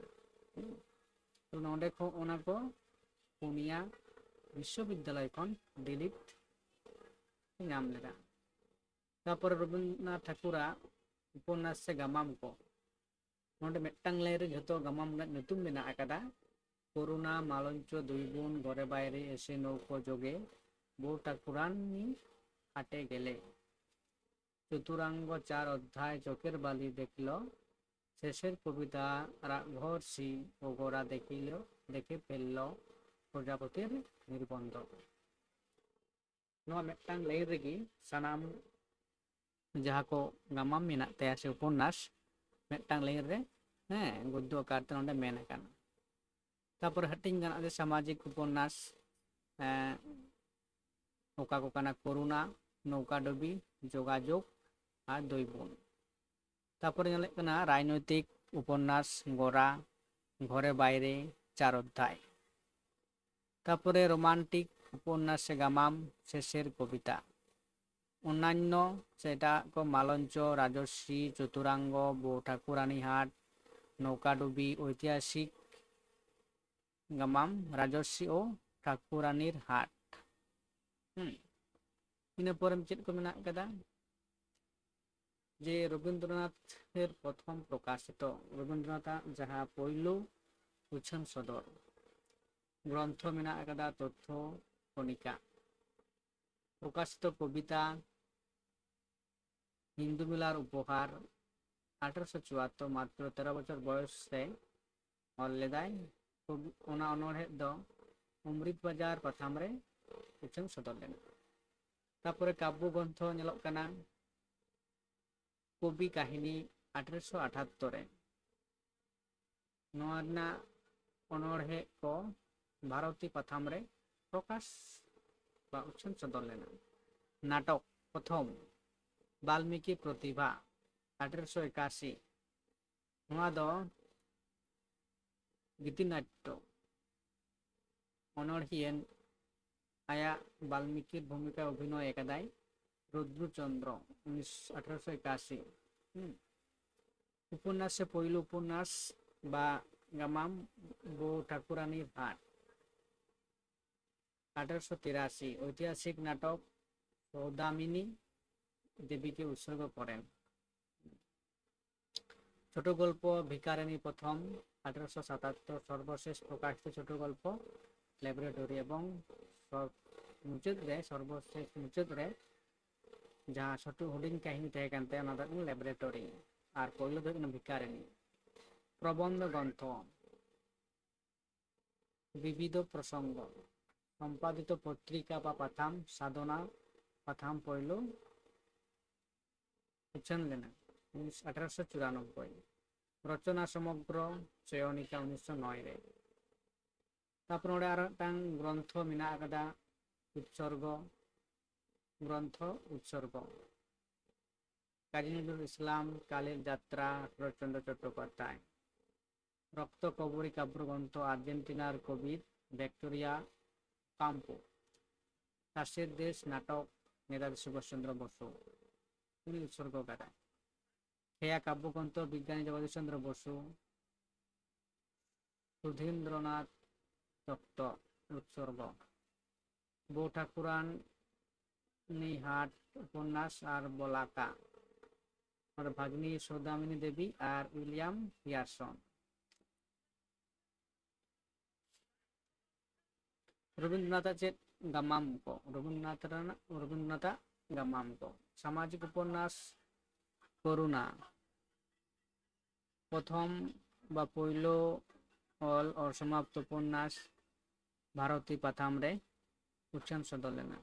ᱛᱚ ᱱᱚᱰᱮ ᱠᱷᱚᱱ ᱚᱱᱟ ᱠᱚ ᱯᱩᱱᱭᱟ ᱵᱤᱥᱥᱚᱵᱤᱫᱽᱫᱟᱞᱚᱭ ᱠᱷᱚᱱ ᱰᱤᱞᱤᱴ ᱧᱟᱢ ᱞᱮᱫᱟ᱾ ᱛᱟᱯᱚᱨᱮ ᱨᱚᱵᱤᱱᱫᱨᱚᱱᱟᱛᱷ ᱴᱷᱟᱠᱩᱨᱟᱜ ᱩᱯᱚᱱᱱᱟᱥ ᱥᱮ ᱜᱟᱢᱟᱢ ᱠᱚ, ᱱᱚᱰᱮ ᱢᱤᱫᱴᱟᱝ ᱞᱟᱭᱤᱱ ᱨᱮ ᱡᱷᱚᱛᱚ ᱜᱟᱢᱟᱢ ᱨᱮᱱᱟᱜ ᱧᱩᱛᱩᱢ ᱢᱮᱱᱟᱜ ᱟᱠᱟᱫᱟ᱾ ᱠᱚᱨᱩᱬᱟ, ᱢᱟᱞᱚᱧᱪᱚ, ᱫᱩᱭᱜᱩᱱ, ᱜᱷᱚᱨᱮ ᱵᱟᱭᱨᱮ, ᱮᱥᱮ ᱱᱚᱣᱠᱚ ᱡᱳᱜᱮ, ᱵᱳ ᱴᱷᱟᱠᱩᱨᱟᱱᱤ ᱦᱟᱴᱮ ᱜᱮᱞᱮ, ᱪᱚᱛᱩᱨᱟᱝᱜᱚ ᱪᱟᱨ ᱚᱫᱷᱭᱟᱭ, ᱪᱚᱠᱮᱨ ᱵᱟᱞᱤ ᱫᱮᱠᱷᱞᱚ, ᱥᱮᱥᱮᱨ ᱠᱚᱵᱤᱛᱟ, ᱨᱟᱜ ᱜᱷᱚᱨ ᱥᱤ, ᱚᱜᱚᱨᱟ ᱫᱮᱠᱷᱤᱞᱚ, ᱫᱮᱠᱷᱮ ᱯᱷᱮᱞᱞᱚ, ᱯᱨᱚᱡᱟᱯᱚᱛᱤᱨ ᱱᱤᱨᱵᱚᱱᱫᱷᱚ᱾ ᱱᱚᱣᱟ ᱢᱤᱫᱴᱟᱝ ᱞᱟᱭᱤᱱ ᱨᱮᱜᱮ ᱥᱟᱱᱟᱢ ᱡᱟᱦᱟᱸ ᱠᱚ ᱜᱟᱢᱟᱢ ᱢᱮᱱᱟᱜ ᱛᱟᱭᱟ ᱥᱮ ᱩᱯᱚᱱᱱᱟᱥ, ᱢᱤᱫᱴᱟᱝ ᱞᱟᱭᱤᱱ ᱨᱮ, ᱦᱮᱸ, ᱜᱚᱫᱽᱫᱚ ᱟᱠᱟᱨ ᱛᱮ ᱱᱚᱰᱮ ᱢᱮᱱ ᱟᱠᱟᱱᱟ᱾ ᱛᱟᱯᱚᱨᱮ ᱦᱟᱹᱴᱤᱧ ᱜᱟᱱᱚᱜᱼᱟ ᱡᱮ ᱥᱟᱢᱟᱡᱤᱠ ᱩᱯᱚᱱᱱᱟᱥ, ᱮᱸ, ᱚᱠᱟ ᱠᱚ ᱠᱟᱱᱟ ᱠᱚᱨᱩᱬᱟ, ᱱᱚᱣᱠᱟᱰᱩᱵᱤ, ᱡᱳᱜᱟᱡᱳᱜᱽ ᱟᱨ ᱫᱚᱭᱵᱩᱱ᱾ ᱛᱟᱯᱚᱨᱮ ᱧᱮᱞᱚᱜ ᱠᱟᱱᱟ ᱨᱟᱡᱽᱱᱳᱭᱛᱤᱠ ᱩᱯᱚᱱᱱᱟᱥ ᱜᱚᱨᱟ, ᱜᱷᱚᱨᱮ ᱵᱟᱭᱨᱮ, ᱪᱟᱨ ᱚᱫᱷᱭᱟᱭ᱾ ᱛᱟᱯᱚᱨᱮ ᱨᱳᱢᱟᱱᱴᱤᱠ ᱩᱯᱚᱱᱱᱟᱥ ᱥᱮ ᱜᱟᱢᱟᱢ, ᱥᱮᱥᱮᱨ ᱠᱚᱵᱤᱛᱟ᱾ ᱚᱱᱱᱟᱱᱱᱚ ᱥᱮ ᱮᱴᱟᱜ ᱠᱚ ᱢᱟᱞᱚᱧᱪᱚ, ᱨᱟᱡᱚᱥᱨᱤ, ᱪᱚᱛᱩᱨᱟᱝᱜᱚ, ᱵᱳ ᱴᱷᱟᱠᱩᱨᱟᱱᱤ ᱦᱟᱴ, ᱱᱚᱣᱠᱟᱰᱩᱵᱤ, ᱳᱭᱛᱤᱦᱟᱥᱤᱠ ᱜᱟᱢᱟᱢ, ᱨᱟᱡᱚᱥᱨᱤ ᱳ ᱴᱷᱟᱠᱩᱨᱟᱱᱤᱨ ᱦᱟᱴ᱾ ᱦᱩᱸ᱾ ᱤᱱᱟᱹ ᱯᱚᱨᱮ ᱪᱮᱫ ᱠᱚ ᱢᱮᱱᱟᱜ ᱟᱠᱟᱫᱟ? ᱡᱮ ᱨᱚᱵᱤᱱᱫᱨᱚᱱᱟᱛᱷ ᱮᱨ ᱯᱨᱚᱛᱷᱚᱢ ᱯᱨᱚᱠᱟᱥᱤᱛᱚ, ᱨᱚᱵᱤᱱᱫᱨᱚᱱᱟᱛᱷ ᱟᱜ ᱡᱟᱦᱟᱸ ᱯᱳᱭᱞᱳ ᱩᱪᱷᱟᱹᱱ ᱥᱚᱫᱚᱨ ᱜᱨᱚᱱᱛᱷᱚ ᱢᱮᱱᱟᱜ ᱟᱠᱟᱫᱟ ᱛᱚᱛᱛᱷᱚ ᱠᱚᱱᱤᱠᱟ, ᱯᱨᱚᱠᱟᱥᱤᱛᱚ ᱠᱚᱵᱤᱛᱟ, ᱦᱤᱱᱫᱩ ᱢᱮᱞᱟᱨ ᱩᱯᱚᱦᱟᱨ, ᱟᱴᱷᱨᱚᱥᱚ ᱪᱩᱣᱟᱛᱛᱳᱨ, ᱢᱟᱛᱨᱚ ᱛᱮᱨᱚ ᱵᱚᱪᱷᱚᱨ ᱵᱚᱭᱚᱥ ᱨᱮ ᱚᱞ ᱞᱮᱫᱟᱭ᱾ ᱚᱱᱟ ᱚᱱᱚᱬᱦᱮ ᱫᱚ ᱚᱢᱨᱤᱛ ᱵᱟᱡᱟᱨ ᱯᱟᱛᱷᱟᱢ ᱨᱮ ᱩᱪᱷᱟᱹᱱ ᱥᱚᱫᱚᱨ ᱞᱮᱱᱟ᱾ ᱛᱟᱯᱚᱨᱮ ᱠᱟᱵᱽᱵᱚ ᱜᱨᱚᱱᱛᱷᱚ ᱧᱮᱞᱚᱜ ᱠᱟᱱᱟ ᱠᱚᱵᱤ ᱠᱟᱹᱦᱱᱤ, ᱟᱴᱷᱨᱚᱥᱚ ᱟᱴᱷᱟᱛᱛᱳᱨ ᱨᱮ᱾ ᱱᱚᱣᱟ ᱨᱮᱱᱟᱜ ᱚᱱᱚᱬᱦᱮ ᱠᱚ ᱵᱷᱟᱨᱚᱛᱤ ᱯᱟᱛᱷᱟᱢ ᱨᱮ ᱯᱨᱚᱠᱟᱥ ᱵᱟ ᱩᱪᱷᱟᱹᱱ ᱥᱚᱫᱚᱨ ᱞᱮᱱᱟ᱾ ᱱᱟᱴᱚᱠ ᱯᱨᱚᱛᱷᱚᱢ ᱵᱟᱞᱢᱤᱠᱤ ᱯᱨᱚᱛᱤᱵᱷᱟ, ᱟᱴᱷᱨᱚᱥᱚ ᱮᱠᱟᱥᱤ᱾ ᱱᱚᱣᱟ ᱫᱚ ᱜᱤᱛᱤᱱᱟᱴᱴᱚ ᱚᱱᱚᱬᱦᱤᱭᱟᱹ ᱟᱭᱟᱜ ᱵᱟᱞᱢᱤᱠᱤ ᱵᱷᱩᱢᱤᱠᱟ ᱚᱵᱷᱤᱱᱚᱭ ᱟᱠᱟᱫᱟᱭ ᱨᱩᱫᱨᱚ ᱪᱚᱱᱫᱨᱚ, ᱩᱱᱤᱥ, ᱟᱴᱷᱨᱚᱥᱚ ᱮᱠᱟᱥᱤ᱾ ᱦᱩᱸ᱾ ᱩᱯᱚᱱᱱᱟᱥ ᱥᱮ ᱯᱳᱭᱞᱳ ᱩᱯᱚᱱᱱᱟᱥ ᱵᱟ ᱜᱟᱢᱟᱢ ᱵᱳ ᱴᱷᱟᱠᱩᱨᱟᱱᱤ ᱦᱟᱴ, ᱟᱴᱷᱨᱚᱥᱚ ᱛᱤᱨᱟᱥᱤ᱾ ᱳᱭᱛᱤᱦᱟᱥᱤᱠ ᱱᱟᱴᱚᱠ ᱥᱚᱫᱟᱢᱤᱱᱤ ᱫᱮᱵᱤ ᱠᱮ ᱩᱛᱥᱚᱨᱜᱚ ᱠᱚᱨᱮᱱ᱾ ছোট গল্প ভিখারিণী প্রথম, আঠারোশো সাতাত্তর, সর্বশেষ প্রকাশিত ছোট গল্প ল্যাবরেটরি এবং সর-, মুচাদ রে, সর্বশেষ মুচাদ রে, ᱡᱟᱦᱟᱸ ᱪᱷᱳᱴᱩ ᱦᱩᱰᱤᱧ ᱠᱟᱹᱦᱱᱤ ᱛᱟᱦᱮᱸ ᱠᱟᱱ ᱛᱟᱭᱟ, ᱚᱱᱟ ᱫᱚ ᱞᱮᱵᱚᱨᱮᱴᱚᱨᱤ᱾ ᱟᱨ ᱯᱳᱭᱞᱳ ᱫᱚ ᱦᱩᱭᱩᱜ ᱠᱟᱱᱟ ᱵᱷᱤᱠᱟᱨᱤᱱᱤ᱾ ᱯᱨᱚᱵᱚᱱᱫᱷᱚ ᱜᱨᱚᱱᱛᱷᱚ, ᱵᱤᱵᱤᱫᱷᱚ ᱯᱨᱚᱥᱚᱝᱜᱚ, ᱥᱚᱢᱯᱟᱫᱤᱛᱚ ᱯᱚᱛᱨᱤᱠᱟ ᱵᱟ ᱯᱟᱛᱷᱟᱢ ᱥᱟᱫᱷᱚᱱᱟ, ᱯᱟᱛᱷᱟᱢ ᱯᱳᱭᱞᱳ ᱩᱪᱷᱟᱹᱱ ᱞᱮᱱᱟ ᱩᱱᱤᱥ, ᱟᱴᱷᱟᱨᱚᱥᱚ ᱪᱩᱨᱟᱱᱚᱵᱵᱳᱭ᱾ ᱨᱚᱪᱚᱱᱟ ᱥᱚᱢᱚᱜᱽᱨᱚ ᱪᱚᱭᱚᱱᱤᱠᱟ ᱩᱱᱤᱥᱥᱚ ᱱᱚᱭ ᱨᱮ᱾ ᱛᱟᱯᱚᱨ ᱱᱚᱰᱮ ᱟᱨᱚ ᱢᱤᱫᱴᱟᱝ ᱜᱨᱚᱱᱛᱷᱚ ᱢᱮᱱᱟᱜ ᱟᱠᱟᱫᱟ, ᱩᱛᱥᱚᱨᱜᱚ ᱜᱨᱚᱱᱛᱷᱚ, ᱩᱛᱥᱚᱨᱜᱚ, ᱠᱟᱡᱤ ᱱᱚᱡᱨᱩᱞ ᱤᱥᱞᱟᱢ, ᱠᱟᱞᱤᱞ ᱡᱟᱛᱨᱟ, ᱥᱚᱨᱚᱛᱪᱚᱱᱫᱨᱚ ᱪᱚᱴᱴᱳᱯᱟᱫᱽᱫᱷᱟᱭ᱾ ᱨᱚᱠᱛᱚ ᱠᱚᱵᱚᱨᱤ ᱠᱟᱵᱽᱵᱚ ᱜᱨᱚᱱᱛᱷᱚ, ᱟᱨᱡᱮᱱᱴᱤᱱᱟᱨ ᱠᱚᱵᱤ ᱵᱷᱤᱠᱴᱳᱨᱤᱭᱟ ᱠᱟᱢᱯᱳ᱾ ᱪᱟᱥᱮᱨ ᱫᱮᱥ ᱱᱟᱴᱚᱠ, ᱱᱮᱛᱟᱡᱤ ᱥᱩᱵᱷᱟᱥ ᱪᱚᱱᱫᱨᱚ ᱵᱚᱥᱩ, ᱩᱱᱤ ᱩᱛᱥᱚᱨᱜᱚ ᱠᱟᱫᱟᱭ᱾ ᱠᱷᱮᱭᱟ ᱠᱟᱵᱽᱵᱚ ᱜᱨᱚᱱᱛᱷᱚ, ᱵᱤᱜᱽᱜᱟᱱᱤ ᱡᱚᱜᱚᱫᱤᱥ ᱪᱚᱱᱫᱨᱚ ᱵᱚᱥᱩ, ᱥᱩᱫᱷᱤᱱᱫᱨᱚᱱᱟᱛᱷ ᱫᱚᱛᱛᱚ, ᱩᱛᱥᱚᱨᱜᱚ᱾ ᱵᱳ ᱴᱷᱟᱠᱩᱨᱟᱱ ᱱᱤᱦᱟᱴ ᱩᱯᱚᱱᱱᱟᱥ ᱟᱨ ᱵᱚᱞᱟᱠᱟ, ᱱᱚᱰᱮ ᱵᱷᱟᱜᱽᱱᱤ ᱥᱳᱫᱟᱢᱤᱱᱤ ᱫᱮᱵᱤ ᱟᱨ ᱩᱭᱞᱤᱭᱟᱢ ᱯᱤᱭᱟᱨᱥᱚᱱ᱾ ᱨᱚᱵᱤᱱᱫᱨᱚᱱᱟᱛᱷᱟᱜ ᱪᱮᱫ ᱜᱟᱢᱟᱢ ᱠᱚ? ᱨᱚᱵᱤᱱᱫᱨᱚᱱᱟᱛᱷ ᱨᱮᱱᱟᱜ, ᱨᱚᱵᱤᱱᱫᱨᱚᱱᱟᱛᱷᱟᱜ ᱜᱟᱢᱟᱢ ᱠᱚ᱾ ᱥᱟᱢᱟᱡᱤᱠ ᱩᱯᱚᱱᱱᱟᱥ ᱠᱚᱨᱩᱱᱟ, ᱯᱨᱚᱛᱷᱚᱢ ᱵᱟ ᱯᱳᱭᱞᱳ ᱚᱞ ᱚᱥᱚᱢᱟᱯᱛᱚ ᱩᱯᱚᱱᱱᱟᱥ ᱵᱷᱟᱨᱚᱛᱤ ᱯᱟᱛᱷᱟᱢ ᱨᱮ ᱩᱪᱷᱟᱹᱱ ᱥᱚᱫᱚᱨ ᱞᱮᱱᱟ᱾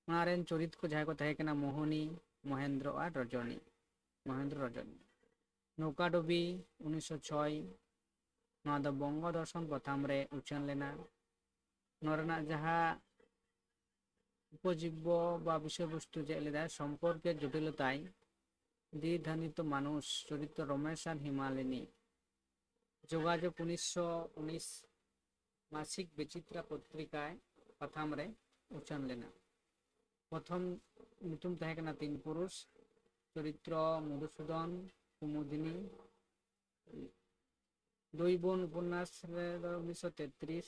ᱚᱱᱟ ᱨᱮᱱ ᱪᱚᱨᱤᱛ ᱠᱚ ᱡᱟᱦᱟᱸᱭ ᱠᱚ ᱛᱟᱦᱮᱸ ᱠᱟᱱᱟ ᱢᱳᱦᱚᱱᱤ, ᱢᱚᱦᱮᱱᱫᱨᱚ ᱟᱨ ᱨᱚᱡᱚᱱᱤ, ᱢᱚᱦᱮᱱᱫᱨᱚ ᱨᱚᱡᱚᱱᱤ᱾ ᱱᱚᱣᱠᱟᱰᱩᱵᱤ ᱩᱱᱤᱥᱥᱚ ᱪᱷᱚᱭ, ᱱᱚᱣᱟ ᱫᱚ ᱵᱚᱝᱜᱚ ᱫᱚᱨᱥᱚᱱ ᱯᱟᱛᱷᱟᱢ ᱨᱮ ᱩᱪᱷᱟᱹᱱ ᱞᱮᱱᱟ᱾ ᱱᱚᱣᱟ ᱨᱮᱱᱟᱜ ᱡᱟᱦᱟᱸ ᱩᱯᱚᱡᱤᱵᱽᱵᱚ ᱵᱟ ᱵᱤᱥᱚᱭ ᱵᱚᱥᱛᱩ ᱪᱮᱫ ᱞᱮᱫᱟᱭ, ᱥᱚᱢᱯᱚᱨᱠᱮ ᱡᱚᱴᱤᱞᱚᱛᱟᱭ, ᱫᱤᱫᱷᱟᱱᱤᱛ ᱢᱟᱱᱩᱥ, ᱪᱚᱨᱤᱛᱨᱚ ᱨᱚᱢᱮᱥ ᱟᱨ ᱦᱤᱢᱟᱞᱤᱱᱤ᱾ ᱡᱳᱜᱟᱡᱳᱜᱽ ᱩᱱᱤᱥᱥᱚ ᱩᱱᱤᱥ ᱢᱟᱥᱤᱠ ᱵᱤᱪᱤᱛᱨᱟ ᱯᱚᱛᱨᱤᱠᱟᱭ ᱯᱟᱛᱷᱟᱢ ᱨᱮ ᱩᱪᱷᱟᱹᱱ ᱞᱮᱱᱟ᱾ ᱯᱨᱚᱛᱷᱚᱢ ᱧᱩᱛᱩᱢ ᱛᱟᱦᱮᱸ ᱠᱟᱱᱟ ᱛᱤᱱ ᱯᱩᱨᱩᱥ, ᱪᱚᱨᱤᱛᱨᱚ ᱢᱚᱫᱷᱩᱥᱩᱫᱚᱱ, ᱠᱩᱢᱩᱫᱤᱱᱤ᱾ ᱫᱩᱭ ᱵᱳᱱ ᱩᱯᱚᱱᱱᱟᱥ ᱨᱮᱫᱚ ᱩᱱᱤᱥᱥᱚ ᱛᱮᱛᱨᱤᱥ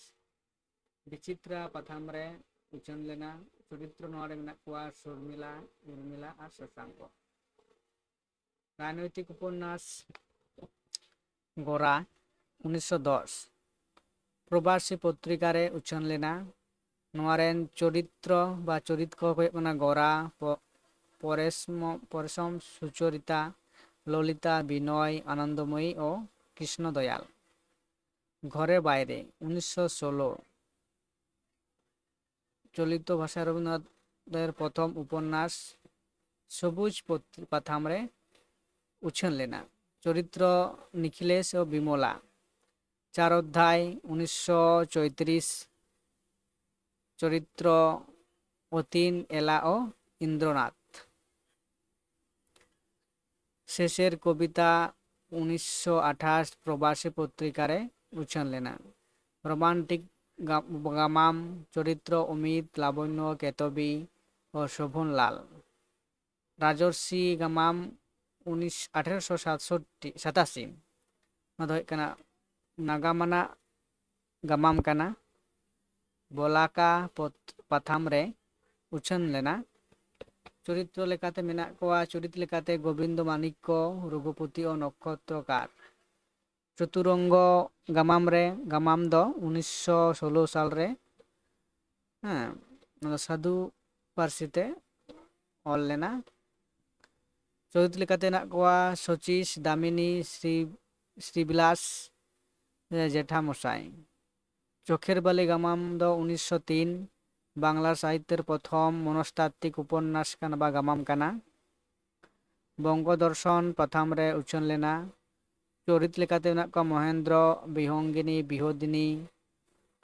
ᱵᱤᱪᱤᱛᱨᱟ ᱯᱟᱛᱷᱟᱢ ᱨᱮ ᱩᱪᱷᱟᱹᱱ ᱞᱮᱱᱟ᱾ ᱪᱚᱨᱤᱛᱨᱚ ᱱᱚᱣᱟ ᱨᱮ ᱢᱮᱱᱟᱜ ᱠᱚᱣᱟ ᱥᱚᱨᱢᱤᱞᱟ, ᱩᱨᱢᱤᱞᱟ ᱟᱨ ᱥᱚᱥᱟᱝᱠᱚ᱾ ᱨᱟᱡᱽᱱᱳᱭᱛᱤᱠ ᱩᱯᱚᱱᱱᱟᱥ ᱜᱳᱨᱟ, ᱩᱱᱤᱥᱥᱚ ᱫᱚᱥ ᱯᱨᱚᱵᱟᱥᱤ ᱯᱚᱛᱨᱤᱠᱟ ᱨᱮ ᱩᱪᱷᱟᱹᱱ ᱞᱮᱱᱟ᱾ ᱱᱚᱣᱟ ᱨᱮᱱ ᱪᱚᱨᱤᱛᱨᱚ ᱵᱟ ᱪᱚᱨᱤᱛ ᱠᱚ ᱦᱩᱭᱩᱜ ᱠᱟᱱᱟ ᱜᱳᱨᱟ, ᱯᱚ-, ᱯᱚᱨᱮᱥᱢᱚ-, ᱯᱚᱨᱮᱥᱚᱢ, ᱥᱩᱪᱚᱨᱤᱛᱟ, ᱞᱚᱞᱤᱛᱟ, ᱵᱤᱱᱚᱭ, ᱟᱱᱚᱱᱫᱚᱢᱚᱭᱤ ᱳ ᱠᱨᱤᱥᱱᱚ ᱫᱚᱭᱟᱞ᱾ ᱜᱷᱚᱨᱮ ᱵᱟᱭᱨᱮ, ᱩᱱᱤᱥᱥᱚ ᱥᱳᱞᱳ ᱪᱚᱞᱤᱛᱚ ᱵᱷᱟᱥᱟ ᱨᱚᱵᱤᱱᱫᱨᱚᱱᱟᱛᱷ ᱫᱮᱵ ᱯᱨᱚᱛᱷᱚᱢ ᱩᱯᱚᱱᱱᱟᱥ ᱥᱚᱵᱩᱡ ᱯᱚᱛ-, ᱯᱟᱛᱷᱟᱢ ᱨᱮ ᱩᱪᱷᱟᱹᱱ ᱞᱮᱱᱟ᱾ ᱪᱚᱨᱤᱛᱨᱚ ᱱᱤᱠᱷᱤᱞᱮᱥ ᱳ ᱵᱤᱢᱚᱞᱟ᱾ ᱪᱟᱨ ᱚᱫᱷᱭᱟᱭ, ᱩᱱᱤᱥᱥᱚ ᱪᱳᱭᱛᱨᱤᱥ᱾ ᱪᱚᱨᱤᱛᱨᱚ ᱚᱛᱤᱱ, ᱮᱞᱟ ᱳ ᱤᱱᱫᱨᱚᱱᱟᱛᱷ᱾ ᱥᱮᱥᱮᱨ ᱠᱚᱵᱤᱛᱟ ᱩᱱᱤᱥᱥᱚ ᱟᱴᱷᱟᱥ ᱯᱨᱚᱵᱟᱥᱤ ᱯᱚᱛᱨᱤᱠᱟ ᱨᱮ ᱩᱪᱷᱟᱹᱱ ᱞᱮᱱᱟ᱾ ᱨᱳᱢᱟᱱᱴᱤᱠ ᱜᱟ-, ᱜᱟᱢᱟᱢ ᱪᱚᱨᱤᱛᱨᱚ ᱚᱢᱤᱛ, ᱞᱟᱵᱚᱱᱭᱚ, ᱠᱮᱛᱚᱵᱤ ᱳ ᱥᱳᱵᱷᱚᱱᱞᱟᱞ᱾ ᱨᱟᱡᱚᱨᱥᱤ ᱜᱟᱢᱟᱢ ᱩᱱᱤᱥ, ᱟᱴᱷᱮᱨᱚᱥᱚ ᱥᱟᱛᱥᱚᱴᱴᱤ, ᱥᱟᱛᱟᱥᱤ᱾ ᱱᱚᱣᱟ ᱫᱚ ᱦᱩᱭᱩᱜ ᱠᱟᱱᱟ ᱱᱟᱜᱟᱢ ᱟᱱᱟᱜ ᱜᱟᱢᱟᱢ ᱠᱟᱱᱟ᱾ ᱵᱚᱞᱟᱠᱟ ᱯᱚᱛ-, ᱯᱟᱛᱷᱟᱢ ᱨᱮ ᱩᱪᱷᱟᱹᱱ ᱞᱮᱱᱟ᱾ ᱪᱚᱨᱤᱛᱨᱚ ᱞᱮᱠᱟᱛᱮ ᱢᱮᱱᱟᱜ ᱠᱚᱣᱟ, ᱪᱚᱨᱤᱛ ᱞᱮᱠᱟᱛᱮ ᱜᱳᱵᱤᱱᱫᱚ ᱢᱟᱱᱤᱠᱠᱚ, ᱨᱚᱜᱷᱩᱯᱚᱛᱤ ᱳ ᱱᱚᱠᱷᱚᱛᱨᱚᱠᱟᱨ᱾ ᱪᱚᱛᱩᱨᱚᱝᱜᱚ ᱜᱟᱢᱟᱢ ᱨᱮ, ᱜᱟᱢᱟᱢ ᱫᱚ ᱩᱱᱤᱥᱥᱚ ᱥᱳᱞᱳ ᱥᱟᱞ ᱨᱮ, ᱦᱮᱸ, ᱱᱚᱣᱟ ᱫᱚ ᱥᱟᱹᱫᱷᱩ ᱯᱟᱹᱨᱥᱤ ᱛᱮ ᱚᱞ ᱞᱮᱱᱟ᱾ ᱪᱚᱨᱤᱛ ᱞᱮᱠᱟᱛᱮ ᱦᱮᱱᱟᱜ ᱠᱚᱣᱟ ᱥᱚᱪᱤᱥ, ᱫᱟᱢᱤᱱᱤ, ᱥᱨᱤ ᱥᱨᱤᱵᱤᱞᱟᱥ ᱡᱮᱴᱷᱟ ᱢᱚᱥᱟᱭ᱾ ᱪᱳᱠᱷᱮᱨ ᱵᱟᱞᱤ ᱜᱟᱢᱟᱢ ᱫᱚ ᱩᱱᱤᱥᱥᱚ ᱛᱤᱱ ᱵᱟᱝᱞᱟ ᱥᱟᱦᱤᱛᱛᱚ ᱨᱮ ᱯᱨᱚᱛᱷᱚᱢ ᱢᱚᱱᱚᱥᱛᱟᱛᱛᱤᱠ ᱩᱯᱚᱱᱱᱟᱥ ᱠᱟᱱᱟ ᱵᱟ ᱜᱟᱢᱟᱢ ᱠᱟᱱᱟ᱾ ᱵᱚᱝᱜᱚ ᱫᱚᱨᱥᱚᱱ ᱯᱟᱛᱷᱟᱢ ᱨᱮ ᱩᱪᱷᱟᱹᱱ ᱞᱮᱱᱟ᱾ ᱪᱚᱨᱤᱛ ᱞᱮᱠᱟᱛᱮ ᱢᱮᱱᱟᱜ ᱠᱚᱣᱟ ᱢᱚᱦᱮᱱᱫᱨᱚ, ᱵᱤᱦᱚᱝᱜᱤᱱᱤ, ᱵᱤᱦᱳᱫᱤᱱᱤ,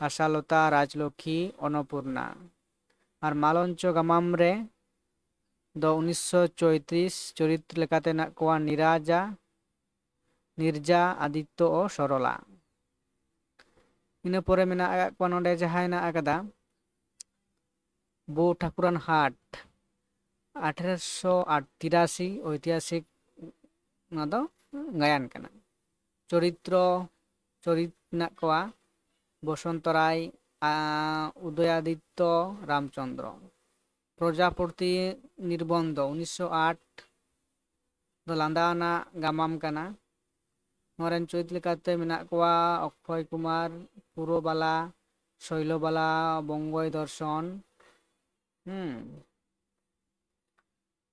ᱟᱥᱟᱞᱚᱛᱟ, ᱨᱟᱡᱽᱞᱚᱠᱷᱤ, ᱚᱱᱚᱯᱩᱨᱱᱟ᱾ ᱟᱨ ᱢᱟᱞᱚᱧᱪᱚ ᱜᱟᱢᱟᱢ ᱨᱮ ᱫᱚ ᱩᱱᱤᱥᱥᱚ ᱪᱚᱭᱛᱨᱤᱥ ᱪᱚᱨᱤᱛ ᱞᱮᱠᱟᱛᱮ ᱢᱮᱱᱟᱜ ᱠᱚᱣᱟ ᱱᱤᱨᱟᱡᱟ, ᱱᱤᱨᱡᱟ, ᱟᱫᱤᱛᱛᱚ ᱳ ᱥᱚᱨᱚᱞᱟ᱾ ᱤᱱᱟᱹ ᱯᱚᱨᱮ ᱢᱮᱱᱟᱜ ᱟᱠᱟᱫ ᱠᱚᱣᱟ ᱱᱚᱰᱮ ᱡᱟᱦᱟᱸ ᱦᱮᱱᱟᱜ ᱟᱠᱟᱫᱟ ᱵᱳ ᱴᱷᱟᱠᱩᱨᱟᱱ ᱦᱟᱴ, ᱟᱴᱷᱨᱚᱥᱚ ᱛᱤᱨᱟᱥᱤ ᱳᱭᱛᱤᱦᱟᱥᱤᱠ, ᱱᱚᱣᱟ ᱫᱚ ᱜᱟᱭᱟᱱ ᱠᱟᱱᱟ᱾ ᱪᱚᱨᱤᱛᱨᱚ, ᱪᱚᱨᱤᱛ ᱢᱮᱱᱟᱜ ᱠᱚᱣᱟ ᱵᱚᱥᱚᱱᱛᱚ ᱨᱟᱭ, ᱟ, ᱩᱫᱚᱭᱟᱫᱤᱛᱛᱚ, ᱨᱟᱢᱪᱚᱸᱫᱽᱨᱚ᱾ ᱯᱨᱚᱡᱟᱯᱚᱛᱤ ᱱᱤᱨᱵᱚᱱᱫᱷᱚ ᱩᱱᱤᱥᱥᱚ ᱟᱴ ᱫᱚ ᱞᱟᱸᱫᱟ ᱟᱱᱟᱜ ᱜᱟᱢᱟᱢ ᱠᱟᱱᱟ᱾ ᱱᱚᱣᱟ ᱨᱮᱱ ᱪᱚᱨᱤᱛ ᱞᱮᱠᱟᱛᱮ ᱢᱮᱱᱟᱜ ᱠᱚᱣᱟ ᱚᱠᱠᱷᱚᱭ ᱠᱩᱢᱟᱨ, ᱯᱩᱨᱚᱵᱟᱞᱟ, ᱥᱚᱭᱞᱚᱵᱟᱞᱟ, ᱵᱚᱝᱜᱚᱭ ᱫᱚᱨᱥᱚᱱ, ᱦᱩᱸ,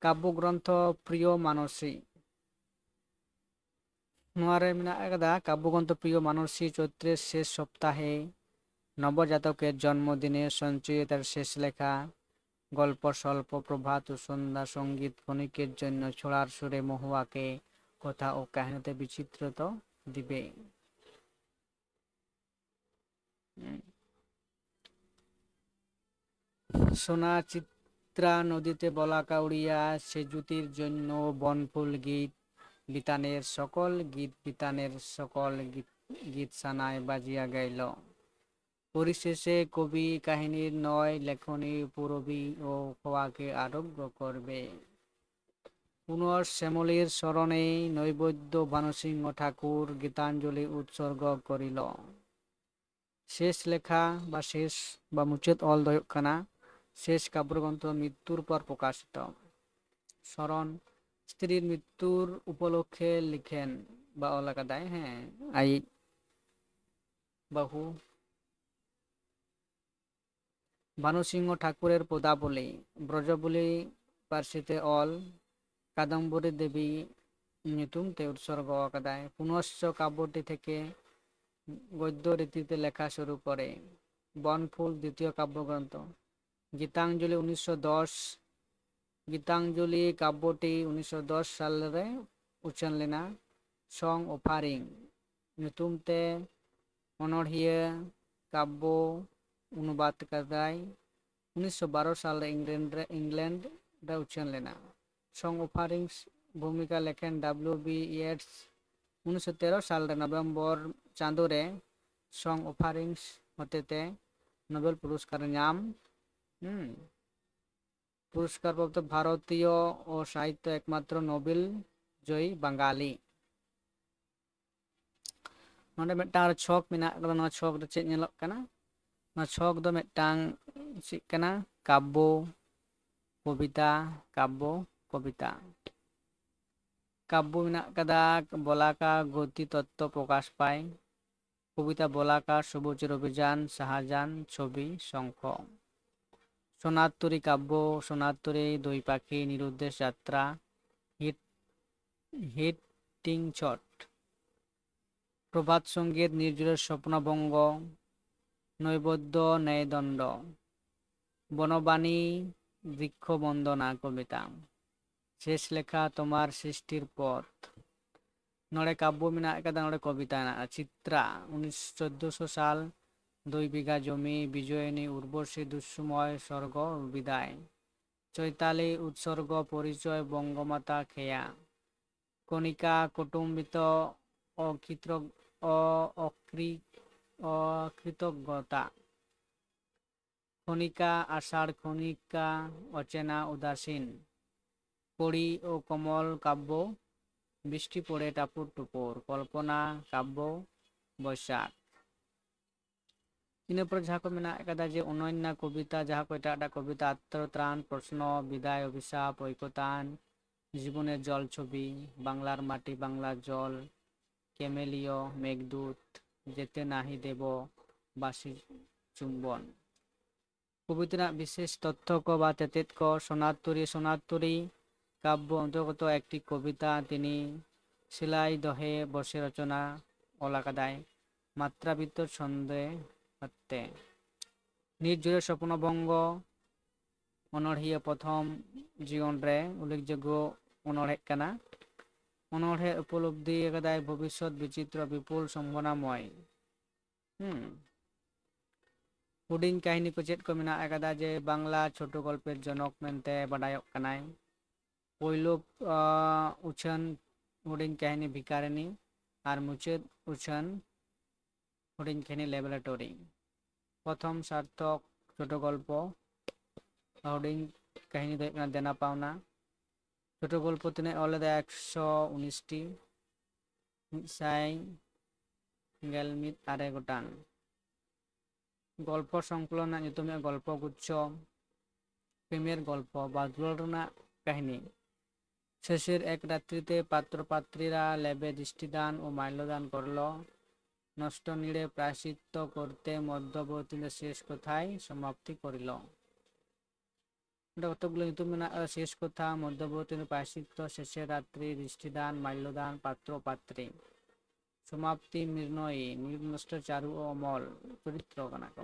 ᱠᱟᱵᱽᱵᱚ ᱜᱨᱚᱱᱛᱷᱚ ᱯᱨᱤᱭᱚ ᱢᱟᱱᱚᱥᱤ᱾ ᱱᱚᱣᱟ ᱨᱮ ᱢᱮᱱᱟᱜ ᱟᱠᱟᱫᱟ ᱠᱟᱵᱽᱵᱚ ᱜᱨᱚᱱᱛᱷᱚ ᱯᱨᱤᱭᱚ ᱢᱟᱱᱚᱥᱤ ᱪᱚᱨᱤᱛᱨᱮ ᱥᱮᱥ ᱥᱚᱯᱛᱟᱦᱮ, ᱱᱚᱵᱚᱡᱟᱛᱚᱠᱮᱨ ᱡᱚᱱᱢᱚᱫᱤনে সঞ্চয়িতার শেষ লেখা, গল্প স্বল্প প্রভাত ও সন্ধ্যা, সঙ্গীত ক্ষণিকের জন্য ছড়ার সুরে মহুয়াকে, কথা ও কাহিনীতে বিচিত্রতা দিবে। সোনা চিত্রা নদীতে বলা কাউড়িয়া, সেজুতির জন্য বনফুল গীত, বিতানের সকল গীত, বিতানের সকল গীত, গীত সানায় বাজিয়া গাইল। পরিশেষে কবি কাহিনীর নয় লেখনী পূরবী ও খোয়াকে আরোগ্য করবে। পুনর শ্যামলীর স্মরণে নৈবেদ্য ভানুসিংহ ঠাকুর গীতাঞ্জলি উৎসর্গ করিল। শেষ লেখা বা শেষ বা ᱢᱩᱪᱟᱹᱫ ᱚᱞ ᱫᱚ ᱦᱩᱭᱩᱜ ᱠᱟᱱᱟ শেষ কাব্যগ্রন্থ মৃত্যুর পর প্রকাশিত। ᱥᱚᱨᱚᱱ ᱥᱛᱨᱤᱨ ᱢᱨᱤᱛᱛᱩᱨ ᱩᱯᱚᱞᱚᱠᱠᱷᱮ ᱞᱤᱠᱷᱮᱱ ᱵᱟ ᱚᱞ ᱟᱠᱟᱫᱟᱭ, ᱦᱮᱸ, ᱟᱭᱤᱡ ᱵᱟᱹᱦᱩ ᱵᱷᱟᱱᱩ ᱥᱤᱝᱦᱚ ᱴᱷᱟᱠᱩᱨᱮᱨ ᱯᱚᱫᱟᱵᱚᱞᱤ, ᱵᱨᱚᱡᱚᱵᱚᱞᱤ ᱯᱟᱹᱨᱥᱤᱛᱮ ᱚᱞ, ᱠᱟᱫᱚᱢᱵᱚᱨᱤ ᱫᱮᱵᱤ ᱧᱩᱛᱩᱢ ᱛᱮ ᱩᱛᱥᱚᱨᱜᱚ ᱟᱠᱟᱫᱟᱭ᱾ ᱯᱩᱱᱚᱥᱪᱚ ᱠᱟᱵᱽᱭᱚᱴᱤ ᱛᱷᱮᱠᱮ ᱜᱚᱫᱽᱫᱚ ᱨᱤᱛᱤ ᱛᱮ ᱞᱮᱠᱷᱟ ᱥᱩᱨᱩ ᱠᱚᱨᱮ᱾ ᱵᱚᱱᱯᱷᱩᱞ ᱫᱤᱛᱤᱭᱚ ᱠᱟᱵᱽᱭᱚ ᱜᱨᱚᱱᱛᱷᱚ᱾ ᱜᱤᱛᱟᱧᱡᱚᱞᱤ ᱩᱱᱤᱥᱥᱚ ᱫᱚᱥ, ᱜᱤᱛᱟᱧᱡᱚᱞᱤ ᱠᱟᱵᱽᱭᱚᱴᱤ ᱩᱱᱤᱥᱥᱚ ᱫᱚᱥ ᱥᱟᱞ ᱨᱮ ᱩᱪᱷᱟᱹᱱ ᱞᱮᱱᱟ᱾ Song Offering ᱧᱩᱛᱩᱢ ᱛᱮ ᱚᱱᱚᱬᱦᱤᱭᱟᱹ ᱠᱟᱵᱽᱭᱚ ᱚᱱᱩᱵᱟᱫ ᱠᱟᱫᱟᱭ᱾ ᱩᱱᱤᱥᱥᱚ ᱵᱟᱨᱚ ᱥᱟᱞ ᱨᱮ ᱤᱝᱞᱮᱱᱰ ᱨᱮ, ᱤᱝᱞᱮᱱᱰ ᱨᱮ ᱩᱪᱷᱟᱹᱱ ᱞᱮᱱᱟ᱾ Song Offerings ᱵᱷᱩᱢᱤᱠᱟ ᱞᱮᱠᱷᱮᱱ W B Yeats ᱩᱱᱤᱥᱥᱚ ᱛᱮᱨᱚ ᱥᱟᱞ ᱨᱮ ᱱᱚᱵᱷᱮᱢᱵᱚᱨ ᱪᱟᱸᱫᱳ ᱨᱮ Song Offerings ᱦᱚᱛᱮᱛᱮ ᱱᱳᱵᱮᱞ ᱯᱩᱨᱚᱥᱠᱟᱨ ᱧᱟᱢ᱾ ᱦᱩᱸ᱾ ᱯᱩᱨᱚᱥᱠᱟᱨ ᱵᱟᱵᱚᱛ ᱵᱷᱟᱨᱚᱛᱤᱭᱚ ᱚ ᱥᱟᱦᱤᱛᱭᱚ ᱮᱠᱢᱟᱛᱨᱚ ᱱᱳᱵᱮᱞ ᱡᱚᱭᱤ ᱵᱟᱝᱜᱟᱞᱤ᱾ ᱱᱚᱰᱮ ᱢᱤᱫᱴᱟᱝ ᱟᱨ ᱪᱷᱚᱠ ᱢᱮᱱᱟᱜ ᱟᱠᱟᱫᱟ᱾ ᱱᱚᱣᱟ ᱪᱷᱚᱠ ᱨᱮ ᱪᱮᱫ ᱧᱮᱞᱚᱜ ᱠᱟᱱᱟ? ᱱᱚᱣᱟ ᱪᱷᱚᱠ ᱫᱚ ᱢᱤᱫᱴᱟᱝ ᱪᱮᱫ ᱠᱟᱱᱟ? ᱠᱟᱵᱽᱭᱚ, ᱠᱚᱵᱤᱛᱟ, ᱠᱟᱵᱽᱭᱚ, ᱠᱚᱵᱤᱛᱟ᱾ ᱠᱟᱵᱽᱭᱚ ᱢᱮᱱᱟᱜ ᱟᱠᱟᱫᱟ ᱵᱚᱞᱟᱠᱟ ᱜᱚᱛᱤ ᱛᱚᱛᱛᱚ ᱯᱨᱚᱠᱟᱥ ᱯᱟᱭ, ᱠᱚᱵᱤᱛᱟ ᱵᱚᱞᱟᱠᱟ ᱥᱩᱵᱚᱪᱤᱨ ᱚᱵᱷᱤᱡᱟᱱ, ᱥᱟᱦᱟᱡᱟᱱ, ᱪᱷᱚᱵᱤ, ᱥᱚᱝᱠᱷᱚ᱾ ᱥᱚᱱᱟᱛᱩᱨᱤ ᱠᱟᱵᱽᱭᱚ, ᱥᱚᱱᱟᱛᱩᱨᱤ, ᱫᱩᱭ ᱯᱟᱠᱷᱤ, ᱱᱤᱨᱩᱫᱽᱫᱮᱥ ᱡᱟᱛᱨᱟ, ᱦᱤᱴ, ᱦᱤᱴᱤᱝ ᱪᱷᱚᱴ᱾ ᱯᱨᱚᱵᱷᱟᱛ ᱥᱚᱝᱜᱤᱛ, ᱱᱤᱨᱡᱩᱞᱮᱥ ᱥᱚᱯᱱᱚ ᱵᱷᱚᱝᱜᱚ, ᱱᱚᱭᱵᱚᱫᱽᱫᱚ ᱱᱮᱭᱫᱚᱱᱰᱚ, ᱵᱚᱱᱚᱵᱟᱱᱤ, ᱵᱨᱤᱠᱠᱷᱚ ᱵᱚᱱᱫᱚᱱᱟ ᱠᱚᱵᱤᱛᱟ᱾ ᱥᱮᱥ ᱞᱮᱠᱷᱟ ᱛᱳᱢᱟᱨ ᱥᱨᱤᱥᱴᱤᱨ ᱯᱚᱛᱷ᱾ ᱱᱚᱰᱮ ᱠᱟᱵᱽᱭᱚ ᱢᱮᱱᱟᱜ ᱟᱠᱟᱫᱟ, ᱱᱚᱰᱮ ᱠᱚᱵᱤᱛᱟ ᱢᱮᱱᱟᱜᱼᱟ᱾ ᱪᱤᱛᱨᱟ, ᱩᱱᱤᱥ ᱪᱳᱫᱽᱫᱳᱥᱚ ᱥᱟᱞ, ᱫᱩᱭ ᱵᱤᱜᱷᱟ ᱡᱚᱢᱤ, ᱵᱤᱡᱚᱭᱤᱱᱤ ᱩᱨᱵᱚᱥᱤ ᱫᱩᱥᱥᱩᱢᱚᱭ ᱥᱚᱨᱜᱚ ᱵᱤᱫᱟᱭ᱾ ᱪᱳᱭᱛᱟᱞᱤ ᱩᱛᱥᱚᱨᱜᱚ ᱯᱚᱨᱤᱪᱚᱭ ᱵᱚᱝᱜᱚᱢᱟᱛᱟ ᱠᱷᱮᱭᱟ᱾ ᱠᱚᱱᱤᱠᱟ ᱠᱩᱴᱩᱢᱵᱤᱛᱚ ᱚᱠᱤᱛᱨᱚ-, ᱚ-, ᱚᱠᱨᱤ-, ᱚᱠᱨᱤᱛᱚᱜᱽᱜᱚᱛᱟ᱾ ᱠᱷᱚᱱᱤᱠᱟ ᱟᱥᱟᱲ, ᱠᱷᱚᱱᱤᱠᱟ ᱚᱪᱮᱱᱟ ᱩᱫᱟᱥᱤᱱ᱾ ᱠᱚᱲᱤ ᱳ ᱠᱚᱢᱚᱞ ᱠᱟᱵᱽᱭᱚ, ᱵᱤᱥᱴᱤ ᱯᱚᱲᱮ ᱴᱟᱯᱩᱨ ᱴᱩᱯᱩᱨ᱾ ᱠᱚᱞᱯᱚᱱᱟ ᱠᱟᱵᱽᱭᱚ, ᱵᱳᱭᱥᱟᱠᱷ᱾ ᱤᱱᱟᱹ ᱯᱚᱨᱮ ᱡᱟᱦᱟᱸ ᱠᱚ ᱢᱮᱱᱟᱜ ᱟᱠᱟᱫᱟ ᱡᱮ ᱚᱱᱚᱱᱱᱟ ᱠᱚᱵᱤᱛᱟ, ᱡᱟᱦᱟᱸ ᱠᱚ ᱮᱴᱟᱜ ᱮᱴᱟᱜ ᱠᱚᱵᱤᱛᱟ, ᱟᱛᱛᱨᱚ ᱛᱨᱟᱱ, ᱯᱨᱚᱥᱱᱚ, ᱵᱤᱫᱟᱭ, ᱚᱵᱷᱤᱥᱟᱯ, ᱳᱭᱠᱚᱛᱟᱱ, ᱡᱤᱵᱚᱱᱮᱨ ᱡᱚᱞ ᱪᱷᱚᱵᱤ, ᱵᱟᱝᱞᱟᱨ ᱢᱟᱴᱤ, ᱵᱟᱝᱞᱟᱨ ᱡᱚᱞ, ᱠᱮᱢᱮᱞᱤᱭᱳ, ᱢᱮᱜᱷᱫᱩᱛ, ᱡᱮᱛᱮ ᱱᱟᱦᱤ ᱫᱮᱵᱚ, ᱵᱟᱥᱤ ᱪᱩᱢᱵᱚᱱ᱾ ᱠᱚᱵᱤᱛᱟ ᱨᱮᱱᱟᱜ ᱵᱤᱥᱮᱥ ᱛᱚᱛᱛᱷᱚ ᱠᱚ ᱵᱟ ᱛᱮᱛᱮᱫ ᱠᱚ᱾ ᱥᱚᱱᱟᱛᱩᱨᱤ, ᱥᱚᱱᱟᱛᱩᱨᱤ ᱠᱟᱵᱽᱵᱚ ᱚᱱᱛᱚᱨᱜᱚᱛᱚ ᱮᱠᱴᱤ ᱠᱚᱵᱤᱛᱟ ᱛᱤᱱᱤ ᱥᱤᱞᱟᱭ ᱫᱚᱦᱮ ᱵᱚᱥᱮ ᱨᱚᱪᱚᱱᱟ ᱚᱞ ᱟᱠᱟᱫᱟᱭ ᱢᱟᱛᱨᱟᱵᱤᱛᱛᱚ ᱪᱷᱚᱱᱫᱮ ᱟᱛᱮ᱾ ᱱᱤᱨᱡᱩᱨᱮ ᱥᱚᱯᱱᱚ ᱵᱚᱝᱜᱚ ᱚᱱᱚᱬᱦᱤᱭᱟᱹ ᱯᱨᱚᱛᱷᱚᱢ ᱡᱤᱭᱚᱱ ᱨᱮ ᱩᱞᱞᱮᱠᱷᱡᱳᱜᱽᱜᱚ ᱚᱱᱚᱬᱦᱮ ᱠᱟᱱᱟ᱾ ᱚᱱᱚᱬᱦᱮ ᱩᱯᱚᱞᱚᱵᱽᱫᱷᱤ ᱟᱠᱟᱫᱟᱭ ᱵᱷᱚᱵᱤᱥᱥᱚᱛ ᱵᱤᱪᱤᱛᱨᱚ ᱵᱤᱯᱩᱞ ᱥᱚᱢᱵᱷᱚᱱᱟᱢᱚᱭ᱾ ᱦᱩᱸ᱾ ᱦᱩᱰᱤᱧ ᱠᱟᱹᱦᱱᱤ ᱠᱚ ᱪᱮᱫ ᱠᱚ ᱢᱮᱱᱟᱜ ᱟᱠᱟᱫᱟ ᱡᱮ ᱵᱟᱝᱞᱟ ᱪᱷᱳᱴᱳ ᱜᱚᱞᱯᱮᱨ ᱡᱚᱱᱚᱠ ᱢᱮᱱᱛᱮ ᱵᱟᱰᱟᱭᱚᱜ ᱠᱟᱱᱟᱭ᱾ ᱯᱳᱭᱞᱳ, ᱟᱸ, ᱩᱪᱷᱟᱹᱱ ᱦᱩᱰᱤᱧ ᱠᱟᱹᱦᱱᱤ ᱵᱷᱤᱠᱟᱨᱤᱱᱤ ᱟᱨ ᱢᱩᱪᱟᱹᱫ ᱩᱪᱷᱟᱹᱱ ᱦᱩᱰᱤᱧ ᱠᱟᱹᱦᱱᱤ ᱞᱮᱵᱚᱨᱮᱴᱚᱨᱤ᱾ ᱯᱨᱚᱛᱷᱚᱢ ᱥᱟᱨᱛᱷᱚᱠ ᱪᱷᱳᱴᱳ ᱜᱚᱞᱯᱚ, ᱦᱩᱰᱤᱧ ᱠᱟᱹᱦᱱᱤ ᱫᱚ ᱦᱩᱭᱩᱜ ᱠᱟᱱᱟ ᱫᱮᱱᱟ ᱯᱟᱣᱱᱟ᱾ ᱪᱷᱳᱴᱳ ᱜᱚᱞᱯᱚ ᱛᱤᱱᱟᱹᱜ ᱚᱞ ᱞᱮᱫᱟ? ᱮᱠᱥᱚ ᱩᱱᱤᱥᱴᱤ, ᱢᱤᱫ ᱥᱟᱭ ᱜᱮᱞ ᱢᱤᱫ ᱟᱨᱮ ᱜᱚᱴᱟᱝ᱾ ᱜᱚᱞᱯᱚ ᱥᱚᱝᱠᱚᱞᱚᱱ ᱨᱮᱱᱟᱜ ᱧᱩᱛᱩᱢ ᱦᱩᱭᱩᱜᱼᱟ ᱜᱚᱞᱯᱚ ᱜᱩᱪᱷᱚ᱾ ᱯᱨᱮᱢᱮᱨ ᱜᱚᱞᱯᱚ ᱵᱟ ᱫᱩᱞᱟᱹᱲ ᱨᱮᱱᱟᱜ ᱠᱟᱹᱦᱱᱤ᱾ শেষের এক রাত্রিতে পাত্র পাত্রীরা লেবে দৃষ্টিদান ও মাল্যদান করল। নষ্ট নীড়ে প্রায়শ্চিত্ত করতে মধ্যবর্তী শেষ কথায় সমাপ্তি করিল। ᱚᱸᱰᱮ ᱠᱚᱛᱚᱠ ᱜᱩᱞᱳ ᱧᱩᱛᱩᱢ ᱢᱮᱱᱟᱜᱼᱟ, ᱥᱮᱥ ᱠᱚᱛᱷᱟ, ᱢᱚᱫᱽᱫᱷᱚᱵᱚᱨᱛᱤ ᱯᱨᱟᱭᱥᱪᱤᱛᱛᱚ, ᱥᱮᱥᱮᱨ ᱨᱟᱛᱨᱤ, ᱫᱨᱤᱥᱴᱤᱫᱟᱱ, ᱢᱟᱞᱞᱚᱫᱟᱱ, ᱯᱟᱛᱨᱚ ᱯᱟᱛᱨᱤ᱾ ᱥᱚᱢᱟᱯᱛᱤ ᱱᱤᱨᱱᱚᱭᱤ, ᱱᱤᱨᱱᱚᱥᱴᱚ ᱪᱟᱨᱩ ᱚᱢᱚᱞ ᱪᱚᱨᱤᱛᱨᱚ ᱠᱟᱱᱟ ᱠᱚ᱾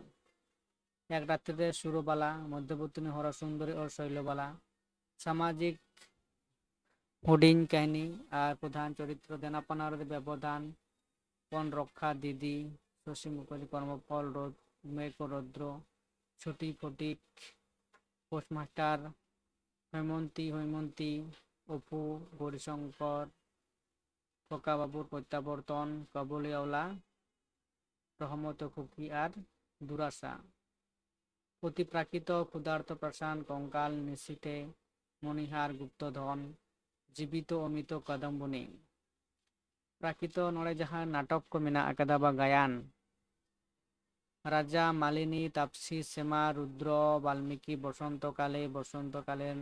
ᱮᱠ ᱨᱟᱛᱨᱤ ᱨᱮ ᱥᱩᱨᱚᱵᱟᱞᱟ, ᱢᱚᱫᱽᱫᱷᱚᱵᱚᱨᱛᱤ ᱦᱚᱨᱚ ᱥᱩᱱᱫᱚᱨᱤ ᱚᱨ ᱥᱚᱭᱞᱚᱵᱟᱞᱟ᱾ ᱥᱟᱢᱟᱡᱤᱠ ᱦᱩᱰᱤᱧ ᱠᱟᱹᱦᱱᱤ ᱟᱨ ᱯᱨᱚᱫᱷᱟᱱ ᱪᱚᱨᱤᱛᱨᱚ ᱫᱮᱱᱟᱯᱟᱱᱟ ᱨᱮ ᱵᱮᱵᱚᱫᱷᱟᱱ, ᱯᱚᱱ ᱨᱚᱠᱠᱷᱟ ᱫᱤᱫᱤ, ᱥᱚᱥᱤ ᱢᱩᱠᱷᱟᱨᱡᱤ ᱠᱚᱨᱢᱚᱯᱷᱚᱞ, ᱨᱳᱫ, ᱢᱮᱭᱠᱚ ᱨᱚᱫᱽᱨᱚ, ᱪᱷᱩᱴᱤ ᱯᱷᱚᱴᱤᱠ, ᱯᱳᱥᱴᱢᱟᱥᱴᱟᱨ, ᱦᱚᱭᱢᱚᱱᱛᱤ ᱦᱚᱭᱢᱚᱱᱛᱤ, ᱚᱯᱩ, ᱜᱳᱨᱤᱥᱚᱝᱠᱚᱨ, ᱯᱚᱠᱟ ᱵᱟᱵᱩᱨ ᱯᱨᱚᱛᱛᱟᱵᱚᱨᱛᱚᱱ, ᱠᱟᱵᱩᱞᱤᱣᱟᱞᱟ, ᱨᱚᱦᱢᱚᱛ ᱠᱷᱩᱠᱤ ᱟᱨ ᱫᱩᱨᱟᱥᱟ᱾ ᱯᱩᱛᱷᱤ ᱯᱨᱟᱠᱤᱛ, ᱠᱷᱩᱫᱟᱨᱛ ᱯᱨᱟᱥᱟᱱ, ᱠᱚᱝᱠᱟᱞ, ᱱᱤᱥᱤᱛᱮ, ᱢᱚᱱᱤᱦᱟᱨ, ᱜᱩᱯᱛᱚ ᱫᱷᱚᱱ, ᱡᱤᱵᱤᱛᱚ ᱚᱢᱤᱛᱚ, ᱠᱟᱫᱚᱢᱵᱚᱱᱤ᱾ ᱯᱨᱟᱠᱤᱛ ᱱᱚᱰᱮ ᱡᱟᱦᱟᱸ ᱱᱟᱴᱚᱠ ᱠᱚ ᱢᱮᱱᱟᱜ ᱟᱠᱟᱫᱟ ᱵᱟ ᱜᱟᱭᱟᱱ, ᱨᱟᱡᱟ, ᱢᱟᱞᱤᱱᱤ, ᱛᱟᱯᱥᱤ, ᱥᱮᱢᱟ, ᱨᱩᱫᱽᱨᱚ, ᱵᱟᱞᱢᱤᱠᱤ, ᱵᱚᱥᱚᱱᱛᱚ ᱠᱟᱞᱮ, ᱵᱚᱥᱚᱱᱛᱚ ᱠᱟᱞᱮᱱ,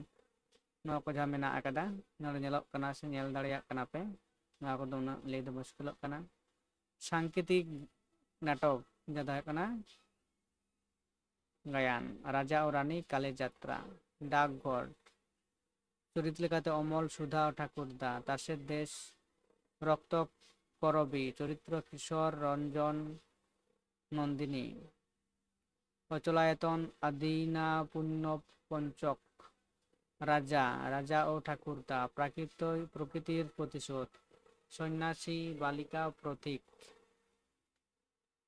ᱱᱚᱣᱟ ᱠᱚ ᱡᱟᱦᱟᱸ ᱢᱮᱱᱟᱜ ᱟᱠᱟᱫᱟ, ᱱᱚᱰᱮ ᱧᱮᱞᱚᱜ ᱠᱟᱱᱟ ᱥᱮ ᱧᱮᱞ ᱫᱟᱲᱮᱭᱟᱜ ᱠᱟᱱᱟ ᱯᱮ, ᱱᱚᱣᱟ ᱠᱚᱫᱚ ᱩᱱᱟᱹᱜ ᱞᱟᱹᱭ ᱫᱚ ᱢᱩᱥᱠᱤᱞᱚᱜ ᱠᱟᱱᱟ᱾ ᱥᱟᱝᱠᱮᱛᱤᱠ ᱱᱟᱴᱚᱠ ᱡᱟᱦᱟᱸ ᱫᱚ ᱦᱩᱭᱩᱜ ᱠᱟᱱᱟ ᱜᱟᱭᱟᱱ, ᱨᱟᱡᱟ ᱳ ᱨᱟᱱᱤ, ᱠᱟᱞᱮ ᱡᱟᱛᱨᱟ, ᱰᱟᱠᱜᱷᱚᱨ, ᱪᱚᱨᱤᱛ ᱞᱮᱠᱟᱛᱮ ᱚᱢᱚᱞ ᱥᱩᱫᱷᱟ ᱴᱷᱟᱠᱩᱨᱫᱟ, ᱛᱟᱥᱮᱨ ᱫᱮᱥ ᱨᱚᱠᱛᱚ ᱠᱚᱨᱚᱵᱤ, ᱪᱚᱨᱤᱛᱨᱚ ᱠᱤᱥᱳᱨ ᱨᱚᱧᱡᱚᱱ ᱱᱚᱱᱫᱤᱱᱤ, ᱚᱪᱚᱞᱟᱭᱚᱛᱚᱱ ᱟᱫᱤᱱᱟ ᱯᱩᱱᱱᱚ ᱯᱚᱧᱪᱚᱠ, ᱨᱟᱡᱟ, ᱨᱟᱡᱟ ᱳ ᱴᱷᱟᱠᱩᱨᱫᱟ, ᱯᱨᱟᱠᱤᱛ-, ᱯᱨᱚᱠᱤᱛᱤᱨ ᱯᱨᱚᱛᱤᱥᱳᱫᱷ, ᱥᱚᱱᱱᱟᱥᱤ ᱵᱟᱞᱤᱠᱟ ᱯᱨᱚᱛᱤᱠ,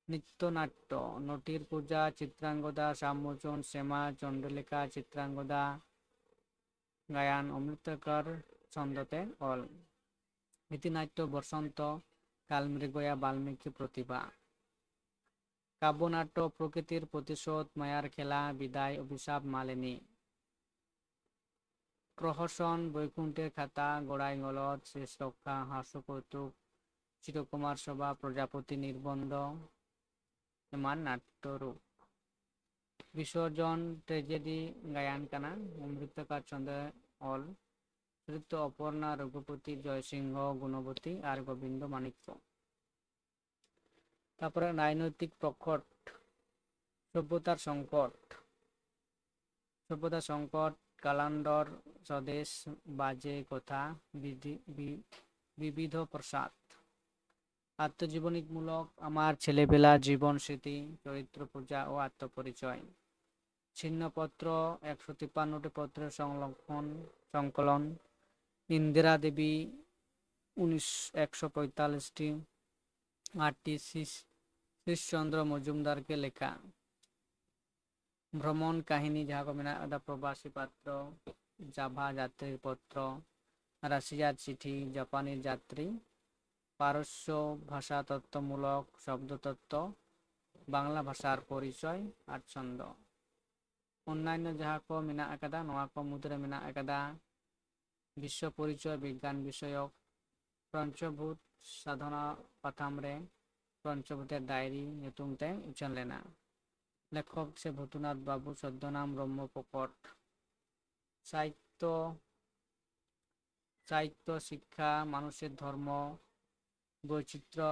ᱱᱤᱛᱛᱚ ᱱᱟᱴᱴᱚ, ᱱᱚᱴᱤᱨ ᱯᱩᱡᱟ ᱪᱤᱛᱨᱟᱝᱜᱚᱫᱟ, ᱥᱟᱢᱢᱳᱪᱚᱱ ᱥᱮᱢᱟ ᱪᱚᱱᱰᱚᱞᱤᱠᱟ ᱪᱤᱛᱨᱟᱝᱜᱚᱫᱟ, ᱜᱟᱭᱟᱱ ᱚᱢᱨᱤᱛᱠᱚᱨ ᱪᱷᱚᱱᱫᱚ ᱛᱮ ᱚᱞ, ᱜᱤᱛᱤᱱᱟᱴᱴᱚ ᱵᱚᱥᱚᱱᱛᱚ, ᱠᱟᱞᱢᱨᱤᱜᱚᱭᱟ ᱵᱟᱞᱢᱤᱠᱤ ᱯᱨᱚᱛᱤᱵᱷᱟ, ᱠᱟᱵᱽᱵᱚᱱᱟᱴᱴᱚ ᱯᱨᱚᱠᱤᱛᱤᱨ ᱯᱨᱚᱛᱤᱥᱳᱫᱷ, ᱢᱟᱭᱟᱨ ᱠᱷᱮᱞᱟ, ᱵᱤᱫᱟᱭ, ᱚᱵᱷᱤᱥᱟᱯ, ᱢᱟᱞᱤᱱᱤ, ᱯᱨᱚᱦᱚᱥᱚᱱ, ᱵᱳᱭᱠᱩᱱᱴᱷᱮᱨ ᱠᱷᱟᱛᱟ, ᱜᱚᱲᱟᱭ ᱜᱚᱞᱚᱫ, ᱥᱮᱥ ᱨᱚᱠᱠᱷᱟ, ᱦᱟᱥᱚ ᱠᱚᱣᱛᱩᱠ, ᱪᱤᱨᱚᱠᱩᱢᱟᱨ ᱥᱚᱵᱷᱟ, ᱯᱨᱚᱡᱟᱯᱚᱛᱤ ᱱᱤᱨᱵᱚᱱᱫᱷᱚ ᱮᱢᱟᱱ ᱱᱟᱴᱴᱚ ᱨᱩᱯ᱾ ᱵᱤᱥᱚᱨᱡᱚᱱ ᱴᱨᱮᱡᱮᱰᱤ ᱜᱟᱭᱟᱱ ᱠᱟᱱᱟ, ᱚᱢᱨᱤᱛᱠᱚᱨ ᱪᱷᱚᱱᱫᱚ ᱚᱞ, ᱪᱚᱨᱤᱛᱨᱚ ᱚᱯᱚᱨᱱᱟ, ᱨᱚᱜᱷᱩᱯᱚᱛᱤ, ᱡᱚᱭᱥᱤᱝᱦᱚ, ᱜᱩᱱᱚᱵᱚᱛᱤ ᱟᱨ ᱜᱳᱵᱤᱱᱫᱚ ᱢᱟᱱᱤᱠᱠᱚ᱾ ᱛᱟᱨᱯᱚᱨᱮ ᱨᱟᱡᱽᱱᱳᱭᱛᱤᱠ ᱯᱨᱚᱠᱚᱴ, ᱥᱚᱵᱷᱭᱚᱛᱟᱨ ᱥᱚᱝᱠᱚᱴ, ᱥᱚᱵᱷᱭᱚᱛᱟ ᱥᱚᱝᱠᱚᱴ, ᱠᱟᱞᱟᱱᱰᱚᱨ, ᱥᱚᱫᱮᱥ, ᱵᱟᱡᱮ ᱠᱚᱛᱷᱟ, ᱵᱤᱫᱷᱤ-, ᱵᱤ-, ᱵᱤᱵᱤᱫᱷᱚ ᱯᱨᱚᱥᱟᱫ, ᱟᱛᱛᱚᱡᱤᱵᱚᱱᱤᱢᱩᱞᱚᱠ, আমার ছেলেবেলা, জীবন স্মৃতি, চরিত্র পূজা ও আত্মপরিচয়, ছিন্নপত্র, একশো তিপ্পান্নটি পত্রের সংরক্ষণ, সংকলন, ইন্দিরা দেবী, উনিশ, একশো পঁয়তাল্লিশটি, আটটি শীষ-, শীষচন্দ্র মজুমদারকে লেখা। ভ্রমণ কাহিনী, ᱡᱟᱦᱟᱸ ᱠᱚ ᱢᱮᱱᱟᱜ ᱟᱠᱟᱫᱟ, ᱯᱨᱚᱵᱟᱥᱤ ᱯᱟᱛᱨᱚ, ᱡᱟᱵᱷᱟ ᱡᱟᱛᱨᱤ ᱯᱚᱛᱨᱚ, ᱨᱟᱥᱤᱭᱟ ᱪᱤᱴᱷᱤ, ᱡᱟᱯᱟᱱᱤ ᱡᱟᱛᱨᱤ, ᱯᱟᱨᱚᱥᱥᱚ ᱵᱷᱟᱥᱟ ᱛᱚᱛᱛᱚᱢᱩᱞᱚᱠ, ᱥᱚᱵᱫᱚ ᱛᱚᱛᱛᱚ, ᱵᱟᱝᱞᱟ ᱵᱷᱟᱥᱟᱨ ᱯᱚᱨᱤᱪᱚᱭ ᱟᱨ ᱪᱷᱚᱱᱫᱚ᱾ ᱚᱱᱱᱟᱱᱱᱚ ᱡᱟᱦᱟᱸ ᱠᱚ ᱢᱮᱱᱟᱜ ᱟᱠᱟᱫᱟ, ᱱᱚᱣᱟ ᱠᱚ ᱢᱩᱫᱽᱨᱮ ᱢᱮᱱᱟᱜ ᱟᱠᱟᱫᱟ ᱵᱤᱥᱥᱚ ᱯᱚᱨᱤᱪᱚᱭ ᱵᱤᱜᱽᱜᱟᱱ ᱵᱤᱥᱚᱭᱚᱠ, ᱯᱨᱚᱧᱪᱚᱵᱷᱩᱛ ᱥᱟᱫᱷᱚᱱᱟ ᱯᱟᱛᱷᱟᱢ ᱨᱮ ᱯᱨᱚᱧᱪᱚᱵᱷᱩᱛᱮᱨ ᱰᱟᱭᱨᱤ ᱧᱩᱛᱩᱢ ᱛᱮ ᱩᱪᱷᱟᱹᱱ ᱞᱮᱱᱟ᱾ ᱞᱮᱠᱷᱚᱠ ᱥᱮ ᱵᱷᱩᱛᱩᱱᱟᱛᱷ ᱵᱟᱵᱩ ᱥᱚᱫᱽᱫᱚᱱᱟᱢ ᱨᱚᱢᱢᱚ ᱯᱨᱚᱠᱚᱴ᱾ ᱥᱟᱦᱤᱛᱛᱚ, ᱥᱟᱦᱤᱛᱛᱚ ᱥᱤᱠᱠᱷᱟ, ᱢᱟᱱᱩᱥᱮᱨ ᱫᱷᱚᱨᱢᱚ, ᱵᱳᱭᱪᱤᱛᱨᱚ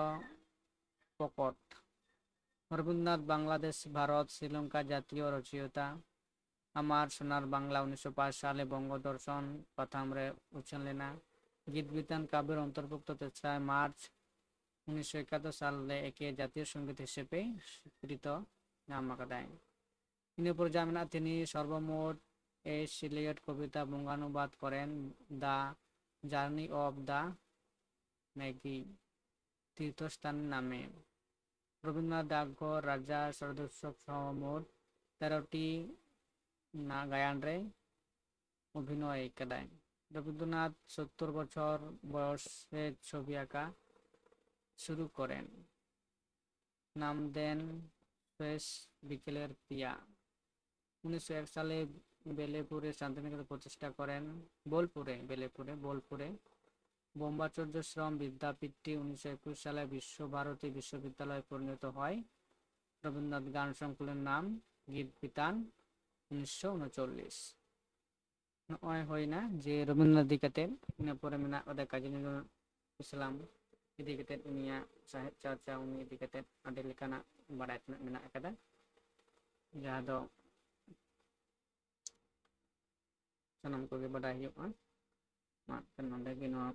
ᱯᱨᱚᱠᱚᱴ᱾ ᱨᱚᱵᱤᱱᱫᱨᱚᱱᱟᱛᱷ ᱵᱟᱝᱞᱟᱫᱮᱥ, ᱵᱷᱟᱨᱚᱛ, ᱥᱨᱤᱞᱚᱝᱠᱟ ᱡᱟᱛᱤᱭᱚ ᱨᱚᱪᱚᱭᱤᱛᱟ, ᱟᱢᱟᱨ ᱥᱳᱱᱟᱨ ᱵᱟᱝᱞᱟ ᱩᱱᱤᱥᱥᱚ ᱯᱟᱸᱪ ᱥᱟᱞᱮ ᱵᱚᱝᱜᱚ ᱫᱚᱨᱥᱚᱱ ᱯᱟᱛᱷᱟᱢ ᱨᱮ ᱩᱪᱷᱟᱹᱱ ᱞᱮᱱᱟ᱾ ᱜᱤᱛ ᱵᱤᱛᱟᱱ ᱠᱟᱵᱽᱭᱚᱨ ᱚᱱᱛᱚᱨᱵᱷᱩᱠᱛᱚ ᱛᱮᱥᱨᱟᱭ ᱢᱟᱨᱪ ᱩᱱᱤᱥᱥᱚ ᱮᱠᱟᱛᱛᱳᱨ ᱥᱟᱞ ᱨᱮ ᱮᱠᱮ ᱡᱟᱛᱤᱭᱚ ᱥᱚᱝᱜᱤᱛ ᱦᱤᱥᱟᱹᱵᱮ ᱥᱤᱠᱨᱤᱛᱚ ᱧᱟᱢ ᱟᱠᱟᱫᱟᱭ᱾ ᱤᱱᱟᱹ ᱯᱚᱨ ᱡᱟ ᱢᱮᱱᱟᱜᱼᱟ, ᱛᱤᱱᱤ ᱥᱚᱨᱵᱚᱢᱳᱴ ᱮᱭᱤᱴ ᱥᱤᱞᱤᱭᱚᱴ ᱠᱚᱵᱤᱛᱟ ᱵᱚᱸᱜᱟᱱᱩᱵᱟᱫ ᱠᱚᱨᱮᱱ, The Journey of the Magi, ᱛᱤᱨᱛᱷᱚᱥᱛᱷᱟᱱ ᱱᱟᱢᱮ, Rabindranath ᱰᱟᱠᱜᱷᱚᱨ, ᱨᱟᱡᱟ ᱥᱚᱨᱚᱫᱳᱛᱥᱚᱵ ᱥᱚᱦᱚ ᱢᱳᱴ ᱛᱮᱨᱚᱴᱤ ᱱᱟ ᱜᱟᱭᱟᱱ ᱨᱮ ᱚᱵᱷᱤᱱᱚᱭ ᱠᱟᱫᱟᱭ᱾ ᱨᱚᱵᱤᱱᱫᱨᱚᱱᱟᱛᱷ ᱥᱳᱛᱛᱳᱨ ᱵᱚᱪᱷᱚᱨ ᱵᱚᱭᱚᱥ ᱨᱮ ᱪᱷᱚᱵᱤ ᱟᱸᱠᱟ ᱥᱩᱨᱩ ᱠᱚᱨᱮᱱ᱾ ᱱᱟᱢᱫᱮᱱ ᱥᱚᱭᱮᱥ ᱵᱤᱠᱮᱞᱮᱨ ᱯᱤᱭᱟ᱾ ᱩᱱᱤᱥᱥᱚ ᱮᱠ ᱥᱟᱞᱮ ᱵᱮᱞᱮᱯᱩᱨᱮ ᱥᱟᱱᱛᱤᱱᱤᱠᱮᱛᱚᱱ ᱯᱨᱚᱛᱤᱥᱴᱷᱟ ᱠᱚᱨᱮᱱ, ᱵᱳᱞᱯᱩᱨᱮ, ᱵᱮᱞᱮᱯᱩᱨᱮ, ᱵᱳᱞᱯᱩᱨᱮ বোম্বাচর্য শ্রম বিদ্যাপীঠটি উনিশশো একুশ সালে বিশ্বভারতী বিশ্ববিদ্যালয়ে পরিণত হয়। রবীন্দ্রনাথ গান সংকুলনের নাম গীত বিতান, উনিশশো ঊনচল্লিশ᱾ ᱱᱚᱜᱼᱚᱭ ᱦᱩᱭᱱᱟ ᱡᱮ ᱨᱚᱵᱤᱱᱫᱨᱚᱱᱟᱛᱷ ᱤᱫᱤ ᱠᱟᱛᱮ᱾ ᱤᱱᱟᱹ ᱯᱚᱨᱮ ᱢᱮᱱᱟᱜ ᱠᱟᱫᱟ ᱠᱟᱡᱤ ᱱᱚᱡᱨᱩᱞ ᱤᱥᱞᱟᱢ ᱤᱫᱤ ᱠᱟᱛᱮ, ᱩᱱᱤᱭᱟᱜ ᱥᱟᱦᱮᱵᱽ ᱪᱟᱨᱪᱟ, ᱩᱱᱤ ᱤᱫᱤ ᱠᱟᱛᱮ ᱟᱹᱰᱤ ᱞᱮᱠᱟᱱᱟᱜ ᱵᱟᱰᱟᱭ ᱛᱮᱱᱟᱜ ᱢᱮᱱᱟᱜ ᱟᱠᱟᱫᱟ, ᱡᱟᱦᱟᱸ ᱫᱚ ᱥᱟᱱᱟᱢ ᱠᱚᱜᱮ ᱵᱟᱰᱟᱭ ᱦᱩᱭᱩᱜᱼᱟ᱾ ᱢᱟ ᱮᱱᱠᱷᱟᱱ ᱱᱚᱰᱮ ᱜᱮ ᱱᱚᱣᱟ